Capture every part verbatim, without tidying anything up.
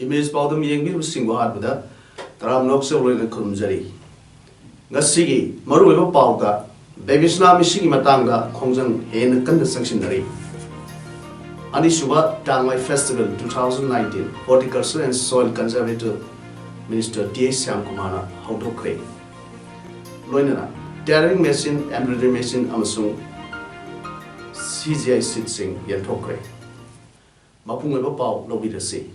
Image ꯄꯥꯎꯗꯝ ꯌꯦꯡꯕꯤꯔꯤꯕꯁꯤꯡꯕꯨ ꯑꯍꯥꯟꯕꯗ ꯇꯔꯥꯝꯅ ꯑꯣꯛꯆꯕ ꯂꯣꯏꯅ ꯈꯨꯔꯨꯝꯖꯔꯤ꯫ ꯉꯁꯤꯒꯤ ꯃꯔꯨꯑꯣꯏꯕ ꯄꯥꯎꯗ ꯕꯦꯕꯤꯁꯅꯥ ꯃꯤꯁꯤꯒꯤ ꯃꯇꯥꯡꯗ ꯈꯣꯡꯖꯪ ꯍꯦꯟꯅ ꯀꯟꯅ ꯆꯪꯁꯤꯟꯅꯔꯤ꯫ ꯑꯅꯤꯁꯨꯕ Tangmei Festival two thousand nineteen Horticulture and Soil Conservative Minister T H ꯁ꯭ꯌꯥꯝꯀꯨꯃꯥꯔꯅ ꯍꯧꯗꯣꯛꯈ꯭ꯔꯦ꯫ ꯂꯣꯏꯅꯅ tailoring machine, embroidery machine ꯑꯃꯁꯨꯡ ꯁꯤ ꯖꯤ ꯑꯥꯏ sheetꯁꯤꯡ ꯌꯦꯟꯊꯣꯛꯈ꯭ꯔꯦ꯫ ꯃꯄꯨꯡ ꯑꯣꯏꯕ ꯄꯥꯎ ꯂꯧꯕꯤꯔꯁꯤ꯫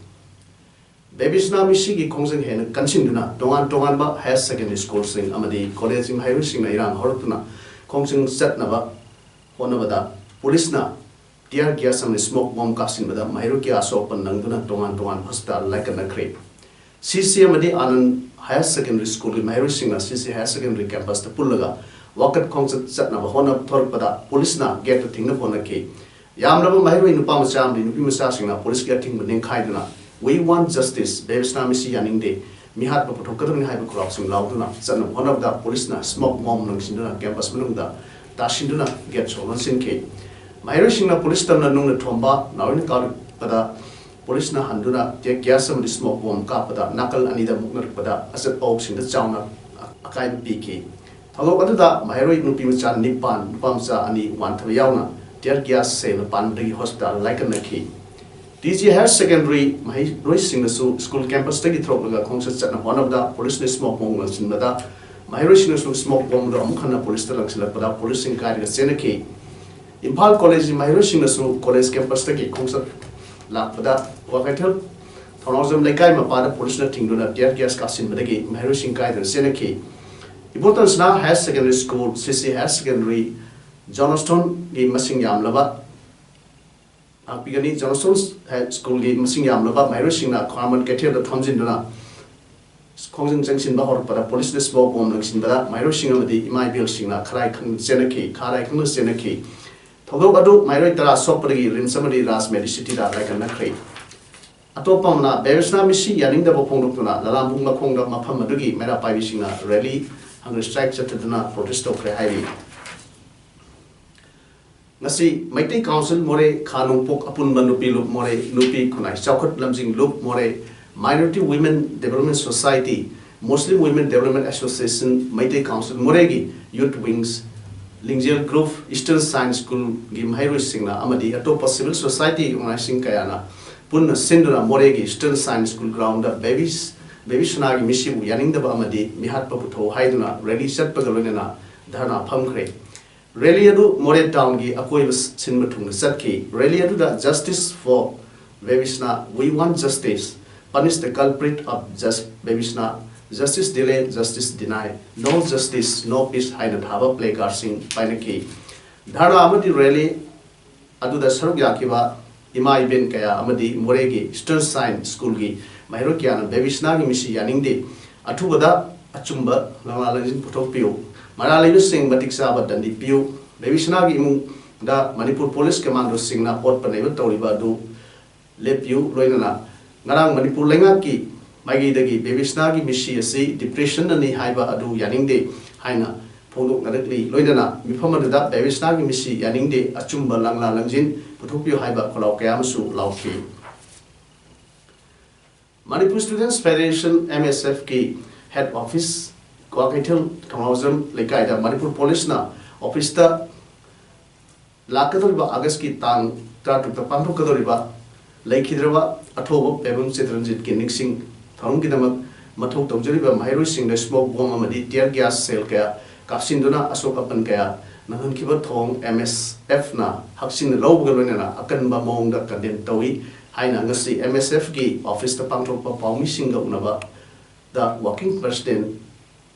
ꯕꯦꯕꯤꯁꯅꯥ ꯃꯤꯁꯤꯒꯤ ꯈꯣꯡꯖꯪ ꯍꯦꯟꯅ ꯀꯟꯁꯤꯟꯗꯨꯅ ꯇꯣꯉꯥꯟ ꯇꯣꯉꯥꯟꯕ higher secondary schoolꯁꯤꯡ ꯑꯃꯗꯤ collegeꯀꯤ ꯃꯍꯩꯔꯣꯏꯁꯤꯡꯅ ꯏꯔꯥꯡ ꯍꯧꯔꯛꯇꯨꯅ ꯈꯣꯡꯖꯪ ꯆꯠꯅꯕ ꯍꯣꯠꯅꯕꯗ ꯄꯨꯂꯤꯁꯅ tear gas ꯑꯃꯗꯤ smoke bomb ꯀꯥꯞꯁꯤꯟꯕꯗ ꯃꯍꯩꯔꯣꯏ ꯀꯌꯥ ꯑꯁꯣꯛ ꯑꯄꯟ ꯅꯪꯗꯨꯅ ꯇꯣꯉꯥꯟ ꯇꯣꯉꯥꯟꯕ hospital ꯂꯥꯏꯀꯠꯅꯈ꯭ꯔꯦ꯫ ꯁꯤ ꯁꯤ ꯑꯃꯗꯤ ꯑꯥꯅꯟꯗ Higher Secondary Schoolꯒꯤ ꯃꯍꯩꯔꯣꯏꯁꯤꯡꯅ ꯁꯤ ꯁꯤ Higher Secondary Campusꯇ ꯄꯨꯜꯂꯒ ꯋꯥꯀꯠ ꯈꯣꯡꯆꯠ ꯆꯠꯅꯕ ꯍꯣꯠꯅ ꯊꯣꯔꯛꯄꯗ ꯄꯨꯂꯤꯁꯅ gateꯇꯨ ꯊꯤꯡꯅꯕ ꯍꯣꯠꯅꯈꯤ꯫ ꯌꯥꯝꯂꯕ ꯃꯍꯩꯔꯣꯏ ꯅꯨꯄꯥ ꯃꯆꯥ ꯑꯃꯗꯤ ꯅꯨꯄꯤ ꯃꯆꯥꯁꯤꯡꯅ ꯄꯨꯂꯤꯁꯀꯤ ꯑꯊꯤꯡꯕ ꯅꯤꯡꯈꯥꯏꯗꯨꯅ "We want justice, ꯕꯦꯕꯤꯁꯅꯥ ꯃꯤꯁꯤ ꯌꯥꯅꯤꯡꯗꯦ, ꯃꯤꯍꯥꯠꯄ ꯄꯨꯊꯣꯛꯀꯗꯕꯅꯤ" ꯍꯥꯏꯕ ꯈꯨꯔꯥꯎꯁꯤꯡ ꯂꯥꯎꯗꯨꯅ ꯆꯠꯅꯕ ꯍꯣꯠꯅꯕꯗ ꯄꯨꯂꯤꯁꯅ smoke bomb ꯂꯪꯁꯤꯟꯗꯨꯅ campus ꯃꯅꯨꯡꯗ ꯇꯥꯁꯤꯟꯗꯨꯅ gate ꯁꯣꯛꯍꯟꯁꯤꯟꯈꯤ꯫ ꯃꯍꯩꯔꯣꯏꯁꯤꯡꯅ ꯄꯨꯂꯤꯁ ꯇꯝꯅ ꯅꯨꯡꯅ ꯊꯣꯝꯕ ꯅꯥꯎꯔꯤꯅ ꯀꯥꯞꯂꯛꯄꯗ ꯄꯨꯂꯤꯁꯅ ꯍꯟꯗꯨꯅ tear gas ꯑꯃꯗꯤ smoke bomb ꯀꯥꯞꯄꯗ ꯅꯥꯀꯜ ꯑꯅꯤꯗ ꯃꯨꯛꯅꯔꯛꯄꯗ ꯑꯆꯠ ꯑꯋꯣꯛꯁꯤꯡꯗ ꯆꯥꯎꯅ ꯑꯀꯥꯏꯕ ꯄꯤꯈꯤ꯫ ꯊꯧꯗꯣꯛ ꯑꯗꯨꯗ ꯃꯍꯩꯔꯣꯏ ꯅꯨꯄꯤ ꯃꯆꯥ ꯅꯤꯄꯥꯟ, ꯅꯨꯄꯥ ꯃꯆꯥ ꯑꯅꯤ ꯋꯥꯟꯊꯕ ꯌꯥꯎꯅ tear gas ꯁꯦꯜꯅ ꯄꯥꯟꯕꯗꯒꯤ hospital ꯂꯥꯏꯀꯠꯅꯈꯤ꯫ ꯇꯤ ꯖꯤ Higher Secondary ꯃꯍꯩꯔꯣꯏꯁꯤꯡꯅꯁꯨ school campusꯇꯒꯤ ꯊꯣꯛꯂꯒ ꯈꯣꯡꯆꯠ ꯆꯠꯅꯕ ꯍꯣꯠꯅꯕꯗ ꯄꯨꯂꯤꯁꯅ smoke bomb ꯂꯪꯁꯤꯟꯕꯗ ꯃꯍꯩꯔꯣꯏꯁꯤꯡꯅꯁꯨ smoke bombꯗꯨ ꯑꯃꯨꯛ ꯍꯟꯅ ꯄꯨꯂꯤꯁꯇ ꯂꯪꯁꯤꯜꯂꯛꯄꯗ ꯄꯨꯂꯤꯁꯁꯤꯡ ꯀꯥꯏꯔꯒ ꯆꯦꯟꯅꯈꯤ꯫ ꯏꯝꯐꯥꯜ ꯀꯣꯂꯦꯖꯀꯤ ꯃꯍꯩꯔꯣꯏꯁꯤꯡꯅꯁꯨ ꯀꯣꯂꯦꯖ campusꯇꯒꯤ ꯈꯣꯡꯆꯠ ꯂꯥꯛꯄꯗ ꯀ꯭ꯋꯥꯀꯩꯊꯦꯜ ꯊꯧꯅꯥꯎꯖꯝ ꯂꯩꯀꯥꯏ ꯃꯄꯥꯗ ꯄꯨꯂꯤꯁꯅ ꯊꯤꯡꯗꯨꯅ tear gas ꯀꯥꯞꯁꯤꯟꯕꯗꯒꯤ ꯃꯍꯩꯔꯣꯏꯁꯤꯡ ꯀꯥꯏꯗꯨꯅ ꯆꯦꯟꯅꯈꯤ꯫ ꯏꯕꯣꯇꯣꯟ ꯁꯅꯥ Higher Secondary School, ꯁꯤ ꯁꯤ Higher Secondary, ꯖꯣꯟꯁꯇꯣꯟꯒꯤ ꯃꯁꯤꯡ ꯌꯥꯝꯂꯕ ꯂꯥꯛꯄꯤꯒꯅꯤ꯫ ꯖꯣꯟꯁꯇꯣꯟ ꯁ꯭ꯀꯨꯜꯒꯤ ꯃꯁꯤꯡ ꯌꯥꯝꯂꯕ ꯃꯍꯩꯔꯣꯏꯁꯤꯡꯅ ꯈꯣꯔꯥꯃꯟ ꯀꯩꯊꯦꯜꯗ ꯊꯣꯝꯖꯤꯟꯗꯨꯅ ꯈꯣꯡꯖꯪ ꯆꯪꯁꯤꯟꯕ ꯍꯧꯔꯛꯄꯗ ꯄꯨꯂꯤꯁꯅ ꯁ꯭ꯃꯣꯛ ꯕꯣꯝ ꯂꯪꯁꯤꯟꯕꯗ ꯃꯍꯩꯔꯣꯏꯁꯤꯡ ꯑꯃꯗꯤ ꯏꯃꯥ ꯏꯕꯦꯜꯁꯤꯡꯅ ꯈꯔꯥꯏ ꯈꯪ ꯆꯦꯟꯅꯈꯤ ꯈꯔꯥꯏ ꯈꯪꯅ ꯆꯦꯟꯅꯈꯤ꯫ ꯊꯧꯗꯣꯛ ꯑꯗꯨ ꯃꯍꯩꯔꯣꯏ ꯇꯔꯥ ꯁꯣꯛꯄꯗꯒꯤ ꯔꯤꯝꯁ ꯑꯃꯗꯤ ꯔꯥꯖ ꯃꯦꯗꯤꯁꯤꯇꯤꯗ ꯂꯥꯏꯀꯠꯅꯈ꯭ꯔꯦ꯫ ꯑꯇꯣꯞꯄ ꯑꯃꯅ ꯕꯦꯕꯤꯁꯅꯥ ꯃꯤꯁꯤ ꯌꯥꯅꯤꯡꯗꯕ ꯐꯣꯡꯗꯣꯛꯇꯨꯅ ꯂꯂꯥꯝꯕꯨꯡ ꯃꯈꯣꯡꯗ ꯃꯐꯝ ꯑꯗꯨꯒꯤ ꯃꯩꯔꯥ ꯄꯥꯏꯕꯤꯁꯤꯡꯅ ꯔꯦꯂꯤ, ꯍꯪꯒꯔ ꯁ꯭ꯇ꯭ꯔꯥꯏꯛ ꯆꯠꯊꯗꯨꯅ ꯄ꯭ꯔꯣꯇꯦꯁ ꯇꯧꯈ꯭ꯔꯦ ꯍꯥꯏꯔꯤ꯫ ꯉꯁꯤ ꯃꯩꯇꯩ ꯀꯥꯎꯟꯁꯤꯜ ꯃꯣꯔꯦ, ꯈꯥ ꯅꯣꯡꯄꯣꯛ ꯑꯄꯨꯟꯕ ꯅꯨꯄꯤ ꯂꯨꯞ ꯃꯣꯔꯦ, ꯅꯨꯄꯤ ꯈꯨꯟꯅꯥꯏ ꯆꯥꯎꯈꯠ ꯂꯝꯖꯤꯡ ꯂꯨꯞ ꯃꯣꯔꯦ, Minority Women Development Society, Muslim Women Development Association, Meitei council ꯃꯣꯔꯦꯒꯤ ꯌꯨꯠ ꯋꯤꯡꯁ, ꯂꯤꯡꯖꯦꯜ ꯒ꯭ꯔꯨꯞ, ꯏꯁꯇꯔꯟ ꯁꯥꯏꯟꯁ ꯁ꯭ꯀꯨꯜꯒꯤ ꯃꯍꯩꯔꯣꯏꯁꯤꯡꯅ ꯑꯃꯗꯤ ꯑꯇꯣꯞꯄ ꯁꯤꯚꯤꯜ ꯁꯣꯁꯥꯏꯇꯤ ꯑꯣꯔꯒꯅꯥꯏꯖꯦꯁꯟ ꯀꯌꯥꯅ ꯄꯨꯟꯅ ꯁꯤꯟꯗꯨꯅ ꯃꯣꯔꯦꯒꯤ eastern science school ground babies-, ꯕꯦꯕꯤꯁꯅꯥꯒꯤ ꯃꯤꯁꯤꯕꯨ ꯌꯥꯅꯤꯡꯗꯕ ꯑꯃꯗꯤ ꯃꯤꯍꯥꯠꯄ ꯄꯨꯊꯧ ꯍꯥꯏꯗꯨꯅ ꯔꯦꯂꯤ ꯆꯠꯄꯒ ꯂꯣꯏꯅꯅ ꯙꯔꯅꯥ ꯐꯝꯈ꯭ꯔꯦ꯫ ꯔꯦꯂꯤ ꯑꯗꯨ ꯃꯣꯔꯦ ꯇꯥꯎꯟꯒꯤ ꯑꯀꯣꯏꯕ ꯁꯤꯟꯕ ꯊꯨꯡꯅ ꯆꯠꯈꯤ꯫ ꯔꯦꯂꯤ ꯑꯗꯨꯗ "Justice for Bebisna, we want justice, punish the culprit of just Bebisna, justice delay, justice deny, no justice, no peace" ꯍꯥꯏꯅ ꯊꯥꯕ ꯄ꯭ꯂꯦ ꯀꯥꯔꯗꯁꯤꯡ ꯄꯥꯏꯅꯈꯤ꯫ ꯙꯔꯅꯥ ꯑꯃꯗꯤ ꯔꯦꯂꯤ ꯑꯗꯨꯗ ꯁꯔꯨꯛ ꯌꯥꯈꯤꯕ ꯏꯃꯥ ꯏꯕꯦꯟ ꯀꯌꯥ ꯑꯃꯗꯤ ꯃꯣꯔꯦꯒꯤ ꯏꯁꯇꯔꯟ ꯁꯥꯏꯟꯁ ꯁ꯭ꯀꯨꯜꯒꯤ ꯃꯍꯩꯔꯣꯏ ꯀꯌꯥꯅ ꯕꯦꯕꯤꯁꯅꯥꯒꯤ ꯃꯤꯁꯤ ꯌꯥꯅꯤꯡꯗꯦ, ꯑꯊꯨꯕꯗ ꯑꯆꯨꯝꯕ ꯂꯪꯂꯥ ꯂꯪꯖꯤꯟ ꯄꯨꯊꯣꯛꯄꯤꯌꯨ, ꯃꯔꯥꯜ ꯂꯩꯕꯁꯤꯡ ꯃꯇꯤꯛ ꯆꯥꯕ ꯗꯟꯗꯤ ꯄꯤꯌꯨ, ꯕꯦꯕꯤꯁꯅꯥꯒꯤ ꯏꯃꯨꯡꯗ ꯃꯅꯤꯄꯨꯔ ꯄꯨꯂꯤꯁ ꯀꯃꯥꯟꯗꯣꯁꯤꯡꯅ ꯑꯣꯠꯄ ꯅꯩꯕ ꯇꯧꯔꯤꯕ ꯑꯗꯨ ꯂꯦꯞꯄꯤꯌꯨ, ꯂꯣꯏꯅꯅ ꯉꯔꯥꯡ ꯃꯅꯤꯄꯨꯔ ꯂꯩꯉꯥꯛꯀꯤ ꯃꯥꯏꯀꯩꯗꯒꯤ ꯕꯦꯕꯤꯁꯅꯥꯒꯤ ꯃꯤꯁꯤ ꯑꯁꯤ ꯗꯤꯄ꯭ꯔꯦꯁꯟꯅꯅꯤ ꯍꯥꯏꯕ ꯑꯗꯨ ꯌꯥꯅꯤꯡꯗꯦ ꯍꯥꯏꯅ ꯐꯣꯡꯗꯣꯛꯅꯔꯛꯂꯤ꯫ ꯂꯣꯏꯅꯅ ꯃꯤꯐꯝ ꯑꯗꯨꯗ ꯕꯦꯕꯤꯁꯅꯥꯒꯤ ꯃꯤꯁꯤ ꯌꯥꯅꯤꯡꯗꯦ, ꯑꯆꯨꯝꯕ ꯂꯪꯂꯥ ꯂꯪꯖꯤꯟ ꯄꯨꯊꯣꯛꯄꯤꯌꯨ ꯍꯥꯏꯕ ꯈꯣꯜꯂꯥꯎ ꯀꯌꯥ ꯑꯃꯁꯨ ꯂꯥꯎꯈꯤ꯫ Manipur Students Federation, M S F ꯀꯤ ꯍꯦꯗ ꯑꯣꯐꯤꯁ ꯀ꯭ꯋꯥꯀꯩꯊꯦꯜ ꯊꯣꯡꯅꯥꯎꯖꯝ ꯂꯩꯀꯥꯏꯗ ꯃꯅꯤꯄꯨꯔ ꯄꯨꯂꯤꯁꯅ ꯑꯣꯐꯤꯁꯇ ꯂꯥꯛꯀꯗꯧꯔꯤꯕ ꯑꯥꯒꯁꯀꯤ ꯇꯥꯡ ꯇꯔꯥꯇꯔꯨꯛꯇ ꯄꯥꯡꯊꯣꯛꯀꯗꯧꯔꯤꯕ ꯂꯩꯈꯤꯗ꯭ꯔꯕ ꯑꯊꯧꯕ ꯄꯦꯕꯝ ꯆꯤꯇ꯭ꯔꯟꯖꯤꯠꯀꯤ ꯅꯤꯡꯁꯤꯡ ꯊꯧꯔꯝꯒꯤꯗꯃꯛ ꯃꯊꯧ ꯇꯧꯖꯔꯤꯕ ꯃꯍꯩꯔꯣꯏꯁꯤꯡꯗ ꯁ꯭ꯃꯣꯛ ꯕꯣꯝ ꯑꯃꯗꯤ ꯇꯤꯌꯔ ꯒ꯭ꯌꯥꯁ ꯁꯦꯜ ꯀꯌꯥ ꯀꯥꯞꯁꯤꯟꯗꯨꯅ ꯑꯁꯣꯛ ꯑꯄꯟ ꯀꯌꯥ ꯅꯪꯍꯟꯈꯤꯕ ꯊꯧꯑꯣꯡ M S F ꯅ ꯍꯛꯆꯤꯟꯅ ꯂꯧꯕꯒ ꯂꯣꯏꯅꯅ ꯑꯀꯟꯕ ꯃꯑꯣꯡꯗ ꯀꯟꯗꯦꯝ ꯇꯧꯏ ꯍꯥꯏꯅ ꯉꯁꯤ M S F ꯀꯤ ꯑꯣꯐꯤꯁꯇ ꯄꯥꯡꯊꯣꯛꯄ ꯄꯥꯎꯃꯤꯁꯤꯡꯒ ꯎꯅꯕꯗ ꯋꯥꯔꯀꯤꯡ ꯄ꯭ꯔꯁꯤꯗꯦꯟ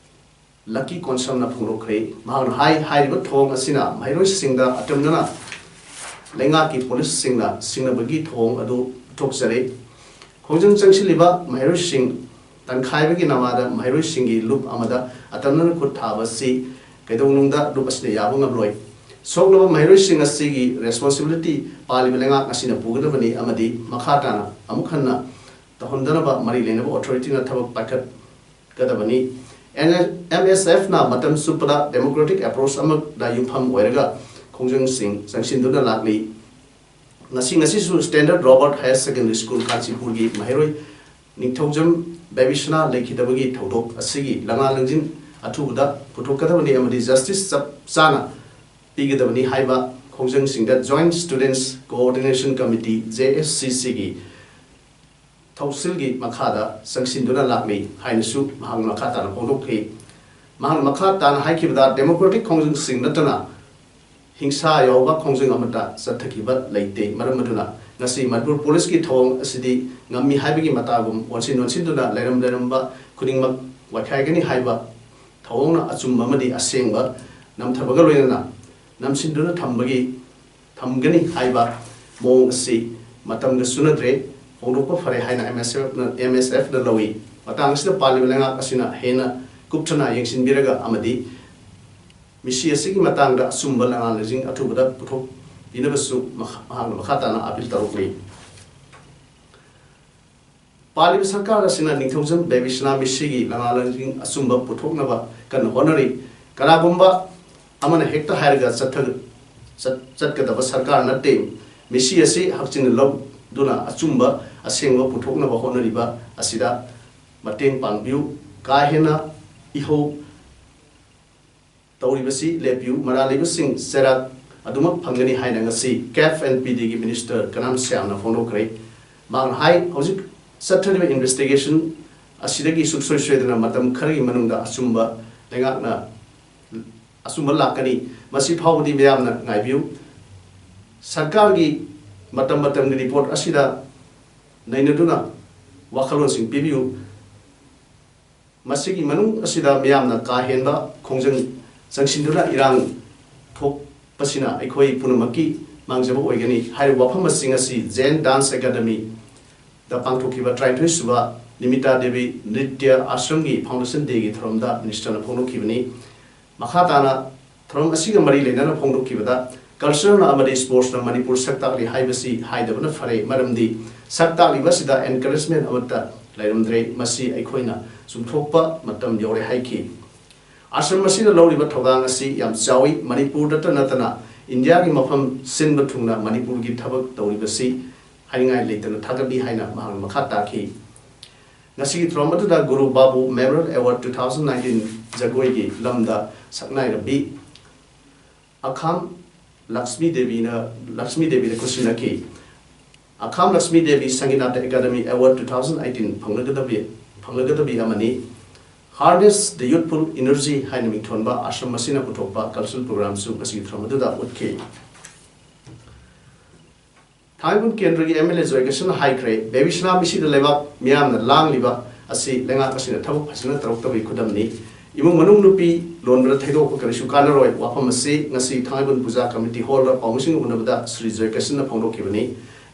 ꯂꯛꯀꯤ ꯀꯣꯟꯁꯝꯅ ꯐꯣꯡꯗꯣꯛꯈ꯭ꯔꯦ꯫ ꯃꯍꯥꯛꯅ ꯍꯥꯏ, ꯍꯥꯏꯔꯤꯕ ꯊꯧꯑꯣꯡ ꯑꯁꯤꯅ ꯃꯍꯩꯔꯣꯏꯁꯤꯡꯗ ꯑꯇꯝꯅꯅ ꯂꯩꯉꯥꯛꯀꯤ ꯄꯨꯂꯤꯁꯁꯤꯡꯅ ꯁꯤꯡꯅꯕꯒꯤ ꯊꯧꯑꯣꯡ ꯑꯗꯨ ꯊꯣꯛꯆꯔꯦ꯫ ꯈꯣꯡꯖꯪ ꯆꯪꯁꯤꯜꯂꯤꯕ ꯃꯍꯩꯔꯣꯏꯁꯤꯡ ꯇꯟꯈꯥꯏꯕꯒꯤ ꯅꯃꯥꯗ ꯃꯍꯩꯔꯣꯏꯁꯤꯡꯒꯤ ꯂꯨꯞ ꯑꯃꯗ ꯑꯇꯝꯅꯅ ꯈꯨꯠ ꯊꯥꯕ ꯑꯁꯤ ꯀꯩꯗꯧꯅꯨꯡꯗ ꯂꯨꯞ ꯑꯁꯤꯅ ꯌꯥꯕ ꯉꯝꯂꯣꯏ꯫ ꯁꯣꯛꯂꯕ ꯃꯍꯩꯔꯣꯏꯁꯤꯡ ꯑꯁꯤꯒꯤ responsibility ꯄꯥꯜꯂꯤꯕ ꯂꯩꯉꯥꯛ ꯑꯁꯤꯅ ꯄꯨꯒꯗꯕꯅꯤ ꯑꯃꯗꯤ ꯃꯈꯥ ꯇꯥꯅ ꯑꯃꯨꯛ ꯍꯟꯅ ꯇꯧꯍꯟꯗꯅꯕ ꯃꯔꯤ ꯂꯩꯅꯕ authority ꯅ ꯊꯕꯛ ꯄꯥꯏꯈꯠꯀꯗꯕꯅꯤ꯫ ꯑꯦꯝ ꯑꯦꯁ ꯑꯦꯐ ꯅ ꯃꯇꯝ ꯆꯨꯞꯄꯗ democratic approach ꯑꯃꯗ ꯌꯨꯝꯐꯝ ꯑꯣꯏꯔꯒ ꯈꯣꯡꯖꯪꯁꯤꯡ ꯆꯪꯁꯤꯟꯗꯨꯅ ꯂꯥꯛꯂꯤ꯫ ꯉꯁꯤ ꯉꯁꯤꯁꯨ Standard Robert Higher Secondary School ꯀꯥꯟꯆꯤꯄꯨꯔꯒꯤ ꯃꯍꯩꯔꯣꯏ ꯅꯤꯡꯊꯧꯖꯝ ꯕꯦꯕꯤꯁꯅꯥ ꯂꯩꯈꯤꯗꯕꯒꯤ ꯊꯧꯗꯣꯛ ꯑꯁꯤꯒꯤ ꯂꯉꯥ ꯂꯪꯖꯤꯟ ꯑꯊꯨꯕꯗ ꯄꯨꯊꯣꯛꯀꯗꯕꯅꯤ ꯑꯃꯗꯤ justice ꯆꯞ ꯆꯥꯅ ꯄꯤꯒꯗꯕꯅꯤ ꯍꯥꯏꯕ ꯈꯣꯡꯖꯪꯁꯤꯡꯗ Joint Students Coordination Committee, J S C C ꯒꯤ ꯊꯧꯁꯤꯜꯒꯤ ꯃꯈꯥꯗ ꯆꯪꯁꯤꯟꯗꯨꯅ ꯂꯥꯛꯂꯤ ꯍꯥꯏꯅꯁꯨ ꯃꯍꯥꯛꯅ ꯃꯈꯥ ꯇꯥꯅ ꯐꯣꯡꯗꯣꯛꯈꯤ꯫ ꯃꯍꯥꯛꯅ ꯃꯈꯥ ꯇꯥꯅ ꯍꯥꯏꯈꯤꯕꯗ, democratic ꯈꯣꯡꯖꯪꯁꯤꯡ ꯅꯠꯇꯅ ꯍꯤꯡꯁꯥ ꯌꯥꯎꯕ ꯈꯣꯡꯖꯪ ꯑꯃꯠꯇ ꯆꯠꯊꯈꯤꯕ ꯂꯩꯇꯦ꯫ ꯃꯔꯝ ꯑꯗꯨꯅ ꯉꯁꯤ ꯃꯅꯤꯄꯨꯔ ꯄꯨꯂꯤꯁꯀꯤ ꯊꯧꯑꯣꯡ ꯑꯁꯤꯗꯤ ꯉꯝꯃꯤ ꯍꯥꯏꯕꯒꯤ ꯃꯇꯥꯒꯨꯝ ꯑꯣꯟꯁꯤꯟ ꯑꯣꯟꯁꯤꯟꯗꯨꯅ ꯂꯩꯔꯝ ꯂꯩꯔꯝꯕ ꯈꯨꯗꯤꯡꯃꯛ ꯋꯥꯏꯈꯥꯏꯒꯅꯤ ꯍꯥꯏꯕ ꯊꯧꯑꯣꯡꯅ ꯑꯆꯨꯝꯕ ꯑꯃꯗꯤ ꯑꯁꯦꯡꯕ ꯅꯝꯊꯕꯒ ꯂꯣꯏꯅꯅ ꯅꯝꯁꯤꯟꯗꯨꯅ ꯊꯝꯕꯒꯤ ꯊꯝꯒꯅꯤ ꯍꯥꯏꯕ ꯃꯑꯣꯡ ꯑꯁꯤ ꯃꯇꯝꯒ ꯆꯨꯅꯗ꯭ꯔꯦ, ꯍꯣꯡꯗꯣꯛꯄ ꯐꯔꯦ ꯍꯥꯏꯅ ꯑꯦꯝ ꯑꯦꯁ ꯑꯦꯐꯅ, ꯑꯦꯝ ꯑꯦꯁ ꯑꯦꯐꯅ ꯂꯧꯏ꯫ ꯃꯇꯥꯡ ꯑꯁꯤꯗ ꯄꯥꯜꯂꯤꯕ ꯂꯩꯉꯥꯛ ꯑꯁꯤꯅ ꯍꯦꯟꯅ ꯀꯨꯞꯊꯅ ꯌꯦꯡꯁꯤꯟꯕꯤꯔꯒ ꯑꯃꯗꯤ ꯃꯤꯁꯤ ꯑꯁꯤꯒꯤ ꯃꯇꯥꯡꯗ ꯑꯆꯨꯝꯕ ꯂꯉꯥꯟꯂꯣꯏꯁꯤꯡ ꯑꯊꯨꯕꯗ ꯄꯨꯊꯣꯛꯄꯤꯅꯕꯁꯨ ꯃꯈꯥ-, ꯃꯍꯥꯛꯅ ꯃꯈꯥ ꯇꯥꯅ ꯑꯥꯄꯤꯜ ꯇꯧꯔꯛꯂꯤ꯫ ꯄꯥꯜꯂꯤꯕ ꯁꯔꯀꯥꯔ ꯑꯁꯤꯅ ꯅꯤꯡꯊꯧꯖꯝ ꯕꯦꯕꯤꯁꯅꯥ ꯃꯤꯁꯤꯒꯤ ꯂꯉꯥꯟꯂꯣꯏꯁꯤꯡ ꯑꯆꯨꯝꯕ ꯄꯨꯊꯣꯛꯅꯕ ꯀꯟꯅ ꯍꯣꯠꯅꯔꯤ꯫ ꯀꯅꯥꯒꯨꯝꯕ ꯑꯃꯅ ꯍꯦꯛꯇ ꯍꯥꯏꯔꯒ ꯆꯠꯊ-, ꯆꯠ-, ꯆꯠꯀꯗꯕ ꯁꯔꯀꯥꯔ ꯅꯠꯇꯦ꯫ ꯃꯤꯁꯤ ꯑꯁꯤ ꯍꯛꯆꯤꯟꯅ ꯂꯧꯗꯨꯅ ꯑꯆꯨꯝꯕ ꯑꯁꯦꯡꯕ ꯄꯨꯊꯣꯛꯅꯕ ꯍꯣꯠꯅꯔꯤꯕ ꯑꯁꯤꯗ ꯃꯇꯦꯡ ꯄꯥꯡꯕꯤꯌꯨ꯫ ꯀꯥ ꯍꯦꯟꯅ ꯏꯍꯧ ꯇꯧꯔꯤꯕꯁꯤ ꯂꯦꯞꯄꯤꯌꯨ꯫ ꯃꯔꯥꯜ ꯂꯩꯕꯁꯤꯡ ꯆꯩꯔꯥꯛ ꯑꯗꯨꯃꯛ ꯐꯪꯒꯅꯤ ꯍꯥꯏꯅ ꯉꯁꯤ ꯀꯦꯞ ꯑꯦꯟ ꯄꯤ ꯗꯤꯒꯤ ꯃꯤꯅꯤꯁꯇꯔ ꯀꯅꯥꯝ ꯁ꯭ꯌꯥꯝꯅ ꯐꯣꯡꯗꯣꯛꯈ꯭ꯔꯦ꯫ ꯃꯍꯥꯛꯅ ꯍꯥꯏ, ꯍꯧꯖꯤꯛ ꯆꯠꯊꯔꯤꯕ ꯏꯟꯚꯦꯁꯇꯤꯒꯦꯁꯟ ꯑꯁꯤꯗꯒꯤ ꯁꯨꯡꯁꯣꯏ ꯁꯣꯏꯗꯅ ꯃꯇꯝ ꯈꯔꯒꯤ ꯃꯅꯨꯡꯗ ꯑꯆꯨꯝꯕ ꯂꯩꯉꯥꯛꯅ, ꯑꯆꯨꯝꯕ ꯂꯥꯛꯀꯅꯤ꯫ ꯃꯁꯤ ꯐꯥꯎꯕꯗꯤ ꯃꯤꯌꯥꯝꯅ ꯉꯥꯏꯕꯤꯌꯨ꯫ ꯁꯔꯀꯥꯔꯒꯤ ꯃꯇꯝ ꯃꯇꯝꯒꯤ ꯔꯤꯄꯣꯔꯠ ꯑꯁꯤꯗ ꯅꯩꯅꯗꯨꯅ ꯋꯥꯈꯜꯂꯣꯟꯁꯤꯡ ꯄꯤꯕꯤꯌꯨ꯫ ꯃꯁꯤꯒꯤ ꯃꯅꯨꯡ ꯑꯁꯤꯗ ꯃꯤꯌꯥꯝꯅ ꯀꯥ ꯍꯦꯟꯕ ꯈꯣꯡꯖꯪ ꯆꯪꯁꯤꯟꯗꯨꯅ ꯏꯔꯥꯡ ꯊꯣꯛꯄꯁꯤꯅ ꯑꯩꯈꯣꯏ ꯄꯨꯝꯅꯃꯛꯀꯤ ꯃꯥꯡꯖꯕ ꯑꯣꯏꯒꯅꯤ꯫ ꯍꯥꯏꯔꯤꯕ ꯋꯥꯐꯝ ꯑꯁꯤ ꯉꯁꯤ Zen Dance Academy ꯗ ꯄꯥꯡꯊꯣꯛꯈꯤꯕ ꯇꯔꯥꯅꯤꯊꯣꯏ ꯁꯨꯕ ꯅꯤꯃꯤꯇꯥ ꯗꯦꯕꯤ ꯅ꯭ꯔꯤꯇ꯭ꯌ ꯑꯥꯁ꯭ꯔꯝꯒꯤ Foundation Day ꯒꯤ ꯊꯧꯔꯝꯗ Minister ꯅ ꯐꯣꯡꯗꯣꯛꯈꯤꯕꯅꯤ꯫ ꯃꯈꯥ ꯇꯥꯅ ꯊꯧꯔꯝ ꯑꯁꯤꯒ ꯃꯔꯤ ꯂꯩꯅꯅ ꯐꯣꯡꯗꯣꯛꯈꯤꯕꯗ, Culture ꯅ ꯑꯃꯗꯤ Sports ꯅ ꯃꯅꯤꯄꯨꯔ ꯁꯛ ꯇꯥꯛꯂꯤ ꯍꯥꯏꯕꯁꯤ ꯍꯥꯏꯗꯕꯅ ꯐꯔꯦ, ꯃꯔꯝꯗꯤ ꯁꯛ ꯇꯥꯛꯂꯤꯕ ꯑꯁꯤꯗ encouragement ꯑꯃꯠꯇ ꯂꯩꯔꯝꯗ꯭ꯔꯦ꯫ ꯃꯁꯤ ꯑꯩꯈꯣꯏꯅ ꯆꯨꯝꯊꯣꯛꯄ ꯃꯇꯝ ꯌꯧꯔꯦ ꯍꯥꯏꯈꯤ꯫ ꯑꯥꯁ꯭ꯔꯝ ꯑꯁꯤꯅ ꯂꯧꯔꯤꯕ ꯊꯧꯗꯥꯡ ꯑꯁꯤ ꯌꯥꯝ ꯆꯥꯎꯏ꯫ ꯃꯅꯤꯄꯨꯔꯗꯇ ꯅꯠꯇꯅ ꯏꯟꯗꯤꯌꯥꯒꯤ ꯃꯐꯝ ꯁꯤꯟꯕ ꯊꯨꯡꯅ ꯃꯅꯤꯄꯨꯔꯒꯤ ꯊꯕꯛ ꯇꯧꯔꯤꯕꯁꯤ ꯍꯥꯏꯅꯤꯡꯉꯥꯏ ꯂꯩꯇꯅ ꯊꯥꯒꯠꯂꯤ ꯍꯥꯏꯅ ꯃꯍꯥꯛꯅ ꯃꯈꯥ ꯇꯥꯈꯤ꯫ ꯉꯁꯤꯒꯤ ꯊꯧꯔꯝ ꯑꯗꯨꯗ ꯒꯨꯔꯨ ꯕꯥꯕꯨ Memorial Award two thousand nineteen ꯖꯒꯣꯏꯒꯤ ꯂꯝꯗ ꯁꯛꯅꯥꯏꯔꯕꯤ ꯑꯈꯥꯝ ꯂꯛꯁꯃꯤ ꯗꯦꯕꯤꯅ, ꯂꯛꯁꯃꯤ ꯗꯦꯕꯤꯗ ꯈꯨꯠꯁꯤꯟꯅꯈꯤ꯫ ꯑꯈꯥꯝ ꯂꯛꯁꯃꯤ ꯗꯦꯕꯤ ꯁꯪꯒꯤꯅꯥꯇ Akademi award two thousand eighteen ꯐꯪꯂꯒꯗꯕꯤ, ꯐꯪꯂꯒꯗꯕꯤ ꯑꯃꯅꯤ꯫ Harness the Youthful Energy ꯍꯥꯏꯅ ꯃꯤꯡꯊꯣꯟꯕ ꯑꯥꯁ꯭ꯔꯝ ꯑꯁꯤꯅ ꯄꯨꯊꯣꯛꯄ cultural program ꯁꯨ ꯉꯁꯤꯒꯤ ꯊꯧꯔꯝ ꯑꯗꯨꯗ ꯎꯠꯈꯤ꯫ ꯊꯥꯡꯃꯩꯕꯟ ꯀꯦꯟꯗ꯭ꯔꯒꯤ MLA ꯖꯣꯏꯀꯤꯁꯟꯅ ꯍꯥꯏꯈ꯭ꯔꯦ, ꯕꯦꯕꯤꯁꯅꯥ ꯃꯤꯁꯤꯗ ꯂꯩꯕꯥꯛ ꯃꯤꯌꯥꯝꯅ ꯂꯥꯡꯂꯤꯕ ꯑꯁꯤ ꯂꯩꯉꯥꯛ ꯑꯁꯤꯅ ꯊꯕꯛ ꯐꯖꯅ ꯇꯧꯔꯛꯇꯕꯒꯤ ꯈꯨꯗꯝꯅꯤ꯫ ꯏꯃꯨꯡ ꯃꯅꯨꯡ ꯅꯨꯄꯤ ꯂꯣꯟꯕꯗ ꯊꯩꯗꯣꯛꯄ ꯀꯔꯤꯁꯨ ꯀꯥꯟꯅꯔꯣꯏ꯫ ꯋꯥꯐꯝ ꯑꯁꯤ ꯉꯁꯤ ꯊꯥꯡꯃꯩꯕꯟ ꯄꯨꯖꯥ ꯀꯃꯤꯇꯤ ꯍꯣꯜꯗ ꯄꯥꯎꯃꯤꯁꯤꯡꯒ ꯎꯅꯕꯗ ꯁ꯭ꯔꯤ ꯖꯣꯏꯀꯤꯁꯟꯅ ꯐꯣꯡꯗꯣꯛꯈꯤꯕꯅꯤ꯫